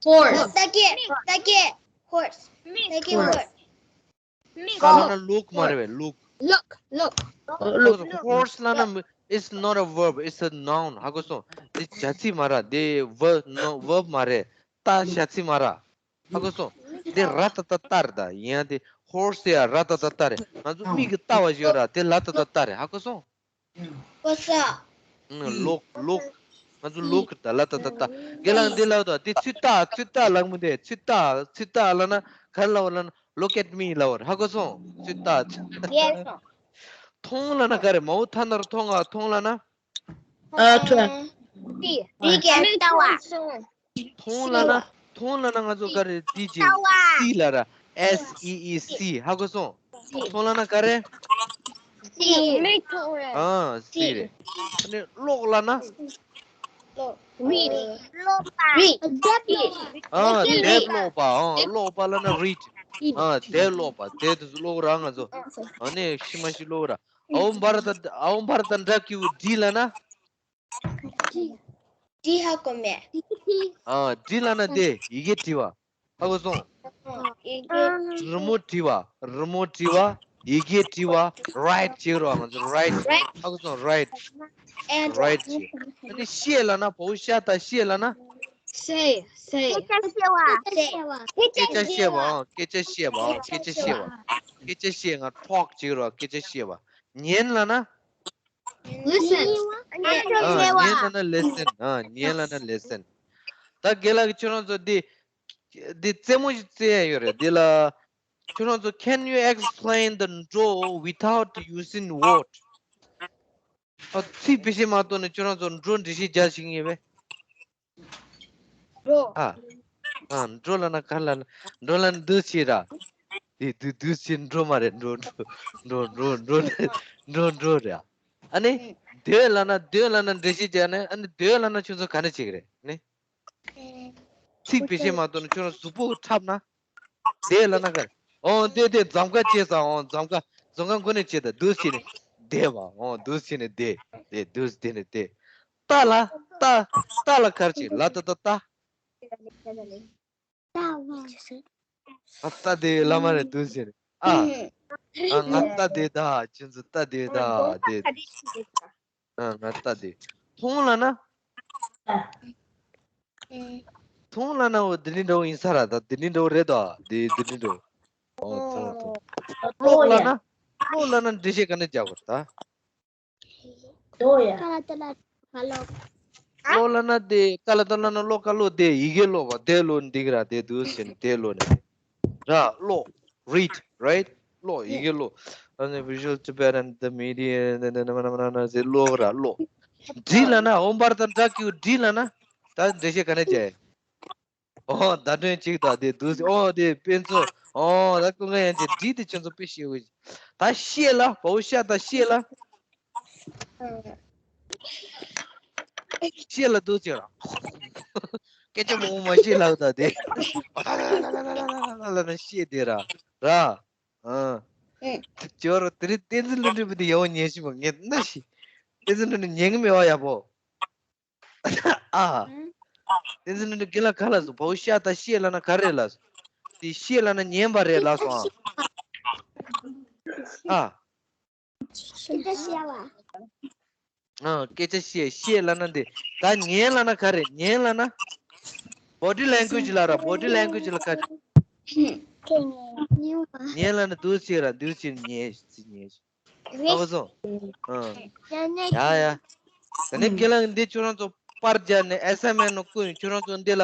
Horse. རྟ་སྐད། རྟ་སྐད། Horse. རྟ་སྐད། Horse. རྟ་ལབ་ན་look མ་རེད་པས། Look. Look. Look. Horse ལབ་ན། It's not a verb, it's a noun. ཧ་གོ་སོང་། འདི་བྱ་ཚིག་མ་རེད། འདི་verb མ་རེད། རྟ་བྱ་ཚིག་མ་རེད། ཧ་གོ་སོང་། འདི་ར་ཏ་ཏ་རྟ་རེད་ད། ཡིན་ཡང་འདི་horse དེ་ཡང་ར་ཏ་ཏ་རྟ་རེད། ང་ཚོ་མིག་གིས་ལྟ་བ་ཞིག་ཡོད་ར། དེ་ལ་ཏ་ཏ་རྟ་རེད། ཧ་གོ་སོང་། གོ་ས། ཨང་། look, look. ང་ཚོ་look ད་ལ་ཏ་ཏ་རྟ། རྒན་ལགས་འདི་ལབ་དང་། འདི་ཚུར་ལྟ། ཚུར་ལྟ་ལབ་མི་འདུག་ཚུར་ལྟ། ཚུར་ལྟ་ལབ་ན་ག་རེ་ལབ་པ་ལབ་ན། Look at me ལབ་པ་རེད། ཧ་གོ་སོང་། ཚུར་ལྟ། མཐོང་ལབ་ན་ག་རེ། མའོ་ཐ་ན་རོ་མཐོང་ང་། མཐོང་ལབ་ན། ཨ་ཐོས། དེ་དེ་གའི་ལྟ་བ། མཐོང་ལབ་ན། མཐོང་ལབ་ན་ང་ཚོ་ག་རེ། དེ་ཅི། see ལབ་ར། S E E, see. ཧ་གོ་སོང་། མཐོང་ལབ་ན་ག་རེ། སི། མིག་མཐོང་རེད། ཨ་སི་རེད། ཨ་ནི་ཀློག་ལབ་ན། Read. ཀློག་པ། Read. དེབ་ཀློག་པ། ཨ་དེབ་ཀློག་པ། ཨ་ཀློག་པ་ལབ་ན་read. ཨ་དེབ་ཀློག་པ། དེབ་དེ་ཚོ་ཀློག་ར་ང་ཚོ། ཨ་ནི་ཤི་མ་ཤི་ཀློག་ར། ཨའོ་བྷ་ར་ཏ། ཨའོ་བྷ་ར་ཏ་འདྲ་སྐྱིད་པོ་བྲིས་ལབ་ན། བྲིས། བྲིས་ཧ་གོ་མེད། ཨ་བྲིས་ལབ་ན་དེ་ཡི་གེ་བྲིས་པ། ཧ་གོ་སོང་། ཡི་གེ། རི་མོ་བྲིས་པ། རི་མོ་བྲིས་པ། ཡི་གེ་བྲིས་པ། write བྱེད་རོགས། ང་ཚོ་write། ཧ་གོ་སོང་། write། write བྱེད། ཨ་ནི་བཤད་ལབ་ན། བའོ་ཤ་ད་བཤད་ལབ་ན། Say, say. སྐད་ཆ་བཤད་པ། སྐད་ཆ་བཤད་པ། ཨང་། སྐད་ཆ་བཤད་པ། ཨང་། སྐད་ཆ་བཤད་པ། སྐད་ཆ་བཤད། ང་talk བྱེད་རོགས། སྐད་ཆ་བཤད་པ། ཉན་ལབ་ན། Listen. ཨ་ཉན་ལབ་ན་listen། ཨ་ཉན་ལབ་ན་listen། ད་རྒན་ལགས་ཀྱིས་ཁྱོད་རང་ཚོ་འདི་འདི་རྩེད་མོ་ཞིག་རྩེ་ཡ་ཡོད་རེད། འདི་ལ་ཁྱོད་རང་ཚོ། Can you explain the འགྲོ་without using word? ཨ་ཚིག་བེད་སྤྱོད་མ་གཏོགས་ནས་ཁྱོད་རང་ཚོ་འགྲོ་འགྲེལ་བཤད་རྒྱག་ཤེས་ཀྱི་ཡོད་པས། འགྲོ། ཨ། ཨ་འགྲོ་ལབ་ན་ག་རེ་ལབ་ན། འགྲོ་ལབ་ན་འདུག་སེ་ར། དེ་འདུག་འདུག་སེ་འགྲོ་མ་རེད། འགྲོ་འགྲོ་འགྲོ་འགྲོ་འགྲོ་འགྲོ་རེད། ཨ་ནི་སྡོད་ལབ་ན། སྡོད་ལབ་ན་འགྲེལ་བཤད་རྒྱག་ནས། ཨ་ནི་སྡོད་ལབ་ན་ཁྱོད་ཚོ་ག་འདྲ་བྱེད་ཀྱི་རེད། ཨ་ནི་ཚིག་བེད་སྤྱོད་མ་གཏོགས་ནས་ཁྱོད་རང་གཟུགས་པོ་འཁྲབ་ན། བསྡད་ལབ་ན་ག་རེ། ཨོ་བསྡད་བསྡད། འཛོམས་ཁ་བྱས་ཙང་། ཨོ་འཛོམས་ཁ། འཛོམས་ཁ་མགོ་ནས་བྱས་ད། འདུག་སེ་ནས་བསྡད་པ། ཨོ་འདུག་སེ་ནས་བསྡད། བསྡད། འདུག་སེ་ནས་བསྡད། ལྟ་ལབ། ལྟ། ལྟ་ལབ་ག་རེ་བྱེད། ལ་ཏ་ཏ་ལྟ། ལྟ་བ། ཨ་ལྟ་བསྡད་ལབ་མ་རེད། འདུག་སེ་ནས། ཨ། ཨ་ང་ལྟ་བསྡད་ད། ཁྱོད་ཚོ་ལྟ་བསྡད་ད། བསྡད། ཨ་ང་ལྟ་བསྡད། མཐོང་ལབ་ན། མཐོང་ལབ་ན་འོ་དེ་འདྲ་འདྲ་བོ་ཡིན་ས་རེད་ད། དེ་འདྲ་འདྲ་བོ་རེད་ད། དེ་དེ་འདྲ་འདྲ་བོ། ཨོ་མཐོང་མཐོང་། ཀློག་ལབ་ན། ཀློག་ལབ་ན་འགྲེལ་བཤད་ག་འདྲ་རྒྱག་དགོས་རེད་ད། ཀློག་ཡ། ཀ་ལ་ཏ་ལ་ཧ་ལོ། ཀློག་ལབ་ན་དེ། ཀ་ལ་ཏ་ལ་ན་ཀློག། ཀ་ཀློག་དེ་ཡི་གེ་ཀློག་པ། དེ་ཀློག་འདི་ག་ར། དེ་འདུག་སེ་ནས་དེ་ཀློག་ནས། ར་ཀློག read, right? ཀློག་ཡི་གེ་ཀློག་ཨ་ནི་Visual Tibetan, the media ཟེར་ཀློག་ར་ཀློག་འབྲི་ལབ་ན། ཨའོ་བྷ་ར་ཏ་འདྲ་སྐྱིད་པོ་འབྲི་ལབ་ན། ད་འགྲེལ་བཤད་ག་འདྲ་རྒྱག་ཡ། ཨོ་བརྡ་དོན་གཅིག་དང་དེ་འདུག་སེ། ཨོ་དེ་དཔེ་མཚོན། ཨོ་ད་ཀུན་དགའ་དབྱངས་ཅན་འབྲི་དེ་ཁྱོད་ཚོ་དཔེ་ཤེས་དགོས། ད་བཤད་ལབ། བའོ་ཤ་ད་བཤད་ལབ། ཤེས་ལ་འདུག་ཅེས་ར། སྐད་ཆ་མང་པོ་མ་བཤད་ལབ་ད་དེ། ལ་ལ་ལ་ལ་ལ་ལ་ལ་ལ་ཤེས་དེ་ར། ར། ཨ། ཅོ་ར་དེ་རིང་བསྟན་འཛིན་བློ་གྲོས་པ་དེ་ཡག་པོ་ཉན་ཤེས་པ་ངས་ན་ཤི། བསྟན་འཛིན་བློ་གྲོས་ཉན་གི་མེད་པ་ཡག་པོ། ཨ། བསྟན་འཛིན་བློ་གྲོས་རྒན་ལགས་ག་ལ་སོང་བའོ་ཤ་ད་ཤེས་ལབ་ན་ག་རེ་ལབ་སོང་། དེ་ཤེས་ལབ་ན་ཉན་པ་རེད་ལབ་སོང་ཨ། ཨ། སྐད་ཆ་བཤད་པ། ཨ། སྐད་ཆ་བཤད་བཤད་ལབ་ན་འདི། ད་ཉན་ལབ་ན་ག་རེ་ཉན་ལབ་ན། body language ལབ་ར་body language ལ་ག་རེ། ཉན་ལབ་ན་འདུག་སེ་ར་འདུག་སེ་ཉན་སེ་ཉན་སེ། ཧ་གོ་སོང་། ཨ། ཡ་ཡ། ད་ནི་རྒན་ལགས་འདི་ཁྱོད་རང་ཚོ་པར་རྒྱག་ནས་assignment ནང་བསྐུར་ནས་ཁྱོད་རང་ཚོ་འདི་ལ་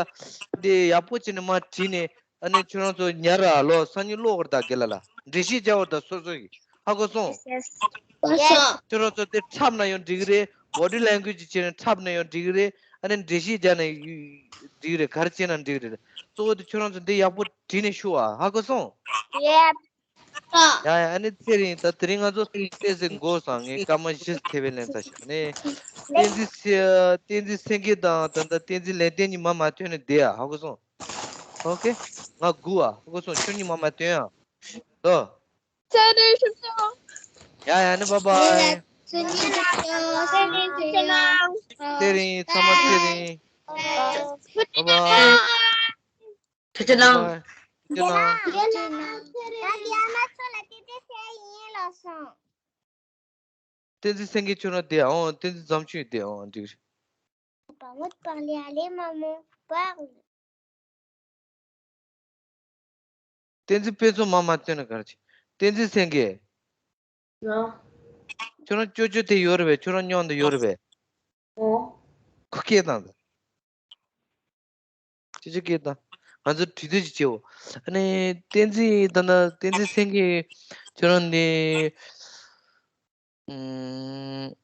འདི་ཡག་པོ་བྱས་ནས་མར་བྲིས་ནས། ཨ་ནི་ཁྱོད་རང་ཚོ་ཉར་ར་ལོ་སང་ཉིན་ཀློག་གི་རེད་ད་རྒན་ལགས་ལ་འགྲེལ་བཤད་རྒྱག་དགོས་རེད་ད་སོ་སོ་ཡིས་ཧ་གོ་སོང་། ཁྱོད་རང་ཚོ་དེ་འཁྲབ་ན་ཡང་འགྲིག་གི་རེད། body language བྱས་ནས་འཁྲབ་ན་ཡང་འགྲིག་གི་རེད། ཨ་ནི་འགྲེལ་བཤད་རྒྱག་ན་ཡང་འགྲིག་གི་རེད། ག་རེ་བྱས་ན་འགྲིག་གི་རེད། གཙོ་བོ་དེ་ཁྱོད་རང་ཚོ་འདི་ཡག་པོ་བྲིས་ནས་ཤོག་ཨ། ཧ་གོ་སོང་། ཡ་ཡ། ཨ་ནི་ཚེ་རིང་ད་དེ་རིང་ང་ཚོ་ཏོག་ཙམ་འགོར་སོང་། ངས་སྐར་མ་བཞི་ཐེ་བའི་ལན་ཚ་ཞིག་ནས། བསྟན་འཛིན་སེ་བསྟན་འཛིན་སེང་གེ་དང་ད་ལྟ་བསྟན་འཛིན་ལེགས་ལྡན་གཉིས་མར་མ་ཐོན་ནས་བསྡད་ཨ། ཧ་གོ་སོང་། ཨོ་ཁེ། ང་སྒུག་ཨ། ཧ་གོ་སོང་། ཁྱོད་གཉིས་མར་མ་ཐོན་ཨ། ལོ། ཚེ་རིང་ཞུ་ཆོག་ཡ་ཡ་ནི་བཱའི་བཱའི། ཚེ་རིང་ཞུ་ཆོག་ཚེ་རིང་ཞུ་ཆོག་ཚེ་རིང་ཚང་མ་ཚེ་རིང་། བཱའི་བཱའི། ཐུགས་རྗེ་གནང་། ཐུགས་རྗེ་གནང་། ཡ་ན་ཚོ་ལ་ཏེ་ཏེ་ཟེར་ཡིན་ལབ་སོང་། བསྟན་འཛིན་སེང་གེ་ཁྱོད་རང་བསྡད་ཨང་། བསྟན་འཛིན་འཛོམས་ཆོས་བསྡད་ཨང་། འགྲིག་རེད། Parle, parle, allez, maman, parle. བསྟན་འཛིན་དཔེ་མཚོན་མ་མ་བཏོན་ན་ག་རེ་བྱེད། བསྟན་འཛིན་སེང་གེ། ལ། ཁྱོད་རང་ཅོ་ཅོ་དེ་ཡོད་རེད་པས། ཁྱོད་རང་མཉམ་དུ་ཡོད་རེད་པས། ཨོ། ཁོ་སྐད་བཏང་ད། ཅི་ཅི་སྐད་བཏང་། ང་ཚོ་དྲི་དུས་ཅི་བྱེད་འོ། ཨ་ནི་བསྟན་འཛིན་ད་ན་བསྟན་འཛིན་སེང་གེ་ཁྱོད་རང་ནི། ཨུམ།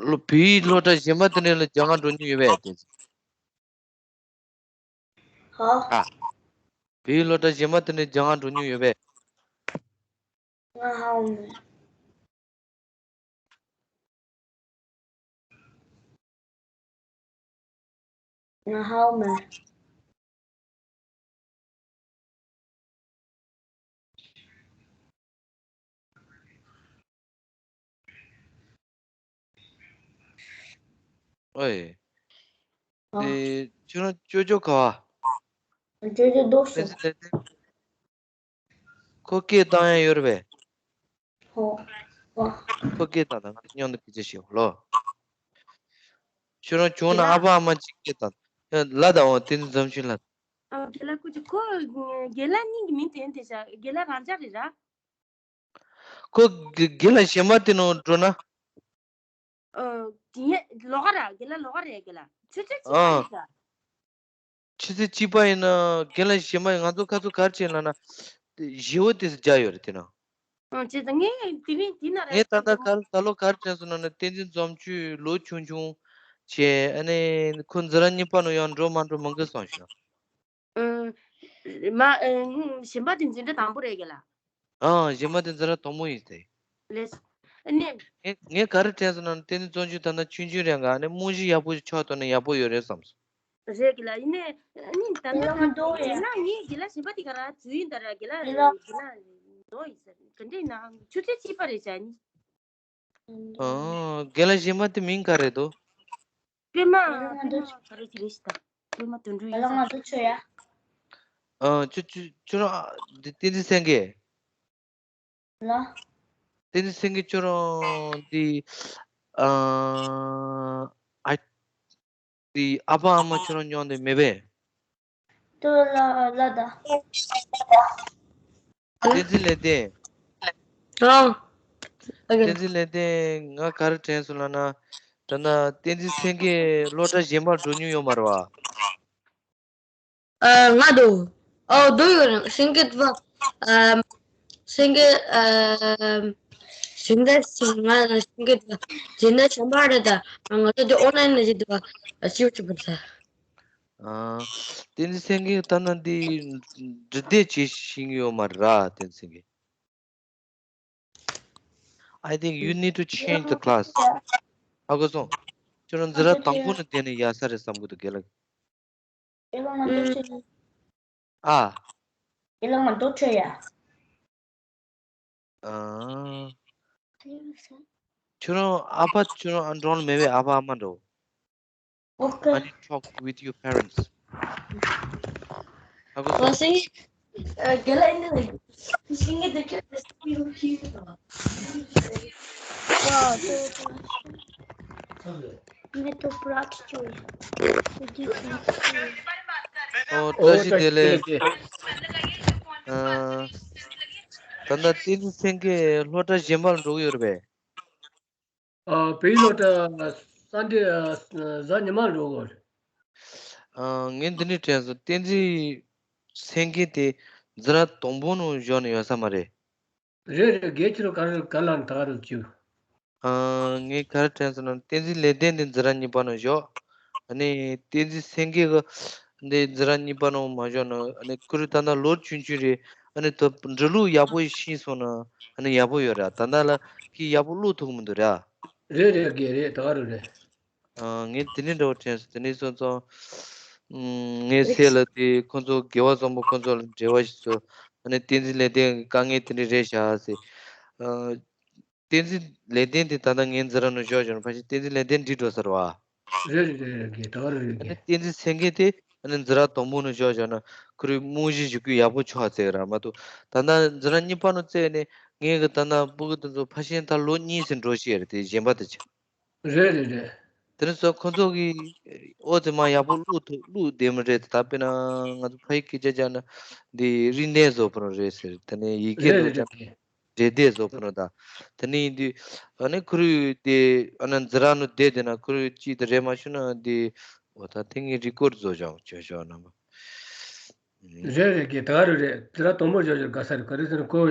ལོ་བོད་ཡིག་སློབ་གྲྭ་གཞན་པ་དེ་འདྲ་ལ་སྦྱང་ག་འགྲོ་མྱོང་ཡོད་པས་བསྟན་འཛིན། ཧ། ཨ། བོད་ཡིག་སློབ་གྲྭ་གཞན་པ་དེ་འདྲ་སྦྱང་ག་འགྲོ་མྱོང་ཡོད་པས། ང་ཧ་འོང་མེད། ང་ཧ་འོང་མེད། ཨོའི། ཨ། དེ་ཁྱོད་རང་ཅོ་ཅོ་ག་བ། ཅོ་ཅོ་འདུག་སེ། ཁོ་སྐད་བཏང་ཡ་ཡོད་རེད་པས། ཧོ། ཧོ། ཁོ་སྐད་བཏང་ན་ང་མཉམ་དུ་སྐད་ཆ་བཤད་ལོ། ཁྱོད་རང་བྱུང་ན་ཨ་ཕ་ཨ་མ་གཅིག་སྐད་བཏང་། ཡ་ལ་དང་འོ་དེ་ནི་འཛོམས་ཤིང་ལ། ཨ། རྒན་ལགས་སྐུ་མཁྱེན། ཁོ་རྒན་ལགས་གཉིས་ཀྱི་མིང་དྲན་བསྡད་ཤག་རྒན་ལགས་རང་ཅག་རེད་ར། ཁོ་རྒན་ལགས་གཞན་པ་དེ་ནང་འགྲོ་ན། ཨ། དེ་ཡ་ལོགས་ཀ་ར་རྒན་ལགས་ལོགས་ཀ་རེད་རྒན་ལགས། ཆུ་ཚོད་གཅིག་པ་ཨ། ཡིན་ས། ཆུ་ཚོད་གཅིག་པ་ཡིན་ན་རྒན་ལགས་གཞན་པ་ཡིན། ང་ཚོ་ཁ་ཚོ་ག་རེ་བྱས་ལབ་ན། ཞི་བོ་དེ་སུ་རྒྱག་ཡོད་རེད་དེ་ན། ཨ། བྱས་ཙང་ངས་དེ་རིང་དེ་ན་ར་ངས་ད་ལྟ་ག་ད་ལོ་ག་རེ་དྲན་སོང་ན་ནི་བསྟན་འཛིན་འཛོམས་ཆོས་ལོ་ཆུང་ཆུང་བྱས། ཨ་ནི་ཁོ་འཛིན་གྲྭ་གཉིས་པ་ནང་ཡང་འགྲོ་མ་འགྲོ་མང་གི་སོང་ཤག་ཨ། མ། ཨ། གཞན་པ་དེ་འཛིན་གྲྭ་དང་པོ་རེད་རྒན་ལགས། ཨ། གཞན་པ་དེ་འཛིན་གྲྭ་དང་པོ་ཡིན་ཏེ། ལགས་སོ། ཨ་ནི། ངས་ངས་ག་རེ་དྲན་སོང་ན་བསྟན་འཛིན་འཛོམས་ཆོས་ད་ལྟ་ཆུང་ཆུང་རེད་འགའ། ཨ་ནི་རྨང་གཞི་ཡག་པོ་ཞིག་ཆགས་ཐུབ་ན་ཡག་པོ་ཡོད་རེད་བསམ་སོང་། རེད་རྒན་ལགས། ཡིན་ནའི་ཨ་ནི་ད་ལྟ་རྒན་ལགས་ང་འདུག་ཡ། རྒན་ལགས་ངའི་རྒན་ལགས་གཞན་པ་དེ་ག་ར་འཛུལ་ཡིན་ད་ར་རྒན་ལགས། རྒན་ལགས་རྒན་ལགས་འགྲོ་ཡིན་ཟེར། ག་འདྲས་ན་ཆུ་ཚོད་གཅིག་པ་རེད་བྱ་ནི། ཨོ། རྒན་ལགས་གཞན་པ་དེ་མིང་ག་རེ་འདུག་པད་མ། པད་མ་ག་རེ་དེ་རེད་ཤི་ད། པད་མ་དོན་གྲུབ་ཡིན་ས། ཨ། ཁྱོད་ཁྱོད་ཁྱོད་རང་འདི་བསྟན་འཛིན་སེང་གེ། ལ། བསྟན་འཛིན་སེང་གེ་ཁྱོད་རང་འདི། ཨ། ཨ། འདི་ཨ་ཕ་ཨ་མ་ཁྱོད་རང་མཉམ་དུ་མེད་པས། ཏུ་ལ་ལ་ད། བསྟན་འཛིན་ལེགས་ལྡན། ཨང་། ཨོ་ཁེ། བསྟན་འཛིན་ལེགས་ལྡན། ང་ག་རེ་དྲན་སོང་ལབ་ན། ད་ལྟ་བསྟན་འཛིན་སེང་གེ་སློབ་གྲྭ་གཞན་པར་འགྲོ་མྱོང་ཡོད་མ་རེད་བ། ཨ། ང་འདུག་ཨོ་འདུག་ཡོད་རེད། སེང་གེ་ད། ཨ། སེང་གེ་ཨ། སྦྱིན་བདག་ང་སེང་གེ་ད་སྦྱིན་བདག་གཞན་པ་རེད་ད། ང་ཚོ་དེ་ཨོན་ལན་ནས་བྱེད་འདུག་བ། ཞིབ་ཅིག་བུད་ས། ཨ། བསྟན་འཛིན་སེང་གེ་ད་ནང་འདི་འདྲི་དེ་བྱེད་ཤེས་ཀྱི་ཡོད་མ་རེད་ར། བསྟན་འཛིན་སེང་གེ། I think you need to change the class. ཧ་གོ་སོང་། ཁྱོད་རང་འཛིན་གྲྭ་དང་པོ་ནས་བསྡད་ནས་ཡག་ས་རེད་བསམ་གི་འདུག་རྒན་ལགས། ཨ། ཨ། ཁྱོད་རང་ཨ་ཕ་ཁྱོད་རང་ཨ་འགྲོ་ལ་མེད་པའི་ཨ་ཕ་ཨ་མ་འགྲོ། Okay. When you talk with your parents. ཧ་གོ་སོང་། Well, see, uh, Gala in the, you can get the kid. Wow, so ང་ཏོ་པྲག་ཅུ། ཨོ་བཀྲ་ཤིས་བདེ་ལེགས། ཨ། ད་ལྟ་བསྟན་འཛིན་སེང་གེ་སློབ་གྲྭ་གཞན་པ་ལ་འགྲོ་གི་ཡོད་རེད་པས། ཨ། བོད་ཡིག་སློབ་གྲྭ་སན་ཌེ། ཨ། གཟའ་ཉི་མ་འགྲོ་དགོས་རེད། ཨ། ངས་འདི་ནས་དྲན་སོང་། བསྟན་འཛིན་སེང་གེ་དེ་འཛིན་གྲྭ་དང་པོ་ནང་བཞག་ནས་ཡོད་ས་མ་རེད། རེད་རེད། རྒན་ཁྱེད་རང་ག་རེ་ག་ལ་ད་ག་རེ་བྱུང་། ཨ། ངས་ག་རེ་དྲན་སོང་ན། བསྟན་འཛིན་ལེགས་ལྡན་དེ་འཛིན་གྲྭ་གཉིས་པ་ནང་བཞག་ཨ་ནི་བསྟན་འཛིན་སེང་གེ་གི་འདི་འཛིན་གྲྭ་གཉིས་པ་ནང་མ་བཞག་ན། ཨ་ནི་ཁོ་རང་ད་ལྟ་ལོ་ཆུང་ཆུང་རེད། ཨ་ནི་ད་འབྲི་ཀློག་ཡག་པོ་ཤེས་སོང་ན་ཨ་ནི་ཡག་པོ་ཡོད་ར། ད་ལྟ་ལ་ཁོས་ཡག་པོ་ཀློག་ཐུབ་མི་འདུག་ར། རེད་རེད། རྒན་རེད། ད་ག་རེ་རེད། ཨ། ངས་དེ་ནས་འདྲ་བོ་དྲན་སོང་། དེ་ནས་སོང་ཙང་། ཨམ། ངའི་སྲས་ལ་དེ་ཁོ་ཚོ་དགེ་བ་བཟང་པོ་ཁོ་ཚོ་ལ་འབྲེལ་བ་ཞིག་བཟོ། ཨ་ནི་བསྟན་འཛིན་ལེགས་ལྡན་གྱི་དཀའ་ངལ་དེ་འདྲ་རེད་བཞག་ཟེར། ཨ། བསྟན་འཛིན་ལེགས་ལྡན་དེ་ད་ལྟ་ངའི་འཛིན་གྲྭ་ནང་བཞག་བཞག་ན་ཕལ་ཆེར་བསྟན་འཛིན་ལེགས་ལྡན་འགྲིག་འགྲོ་ས་རེད་བ། རེད་རེད་རེད་རེད། རྒན་ད་ག་རེ་རེད། ཨ་ནི་རྒན། བསྟན་འཛིན་སེང་གེ་དེ་ཨ་ནི་འཛིན་གྲྭ་དང་པོ་ནང་བཞག་བཞག་ན་ཁོ་རང་རྨང་གཞི་ཞུགས་རྒྱུ་ཡག་པོ་ཆགས་ཚར་ར་མ་གཏོགས། ད་ལྟ་འཛིན་གྲྭ་གཉིས་པ་ནང་བཙལ་ནས་ངས་གི་ད་ལྟ་སྤུ་གུ་དེ་ཚོ་ཕལ་ཆེར་ད་ལོ་གཉིས་ཙམ་འགྲོ་ཤེས་རེད། དེ་གཞན་པ་དེ་ཆ། རེད་རེད་རེད། དེ་ནས་སོ་ཁོ་ཚོ་གིས་ཨོ་ཙི་མ་ཡག་པོ་ཀློག་ཐུབ་ཀློག་བདེ་མོ་རེད། ད་དཔེར་ན་ང་ཚོ་ཕ་ཡི་སྐད་ཆ་བྱས་ན་འདི་རིག་གནས་བཟོ་ཕོད་རེད་ཟེར། དེ་ནས་ཡི་གེ་རེད་རེད་རེད། འབྲི་བདེ་བཟོ་ཕོད་ད། དེ་ནས་ཡིན་དུས་ཨ་ནི་ཁོ་རང་དེ་ཨ་ནི་འཛིན་གྲྭ་ནང་བསྡད་བསྡད་ན་ཁོ་རང་གཅིག་དེ་རེད། མ་བྱུང་ན་འདི་འོ་ད་དེ་ངས་རི་ཀོཌ་བཟོ་བཞག་བྱོས་བྱོས་རྣམ་པ། རེད་རེད་རྒན། ད་ག་རེ་རེད། འཛིན་གྲྭ་དང་པོ་བཞག་བཞག་དགའ་ས་རེད། ག་རེ་ཟེར་ན་ཁོ་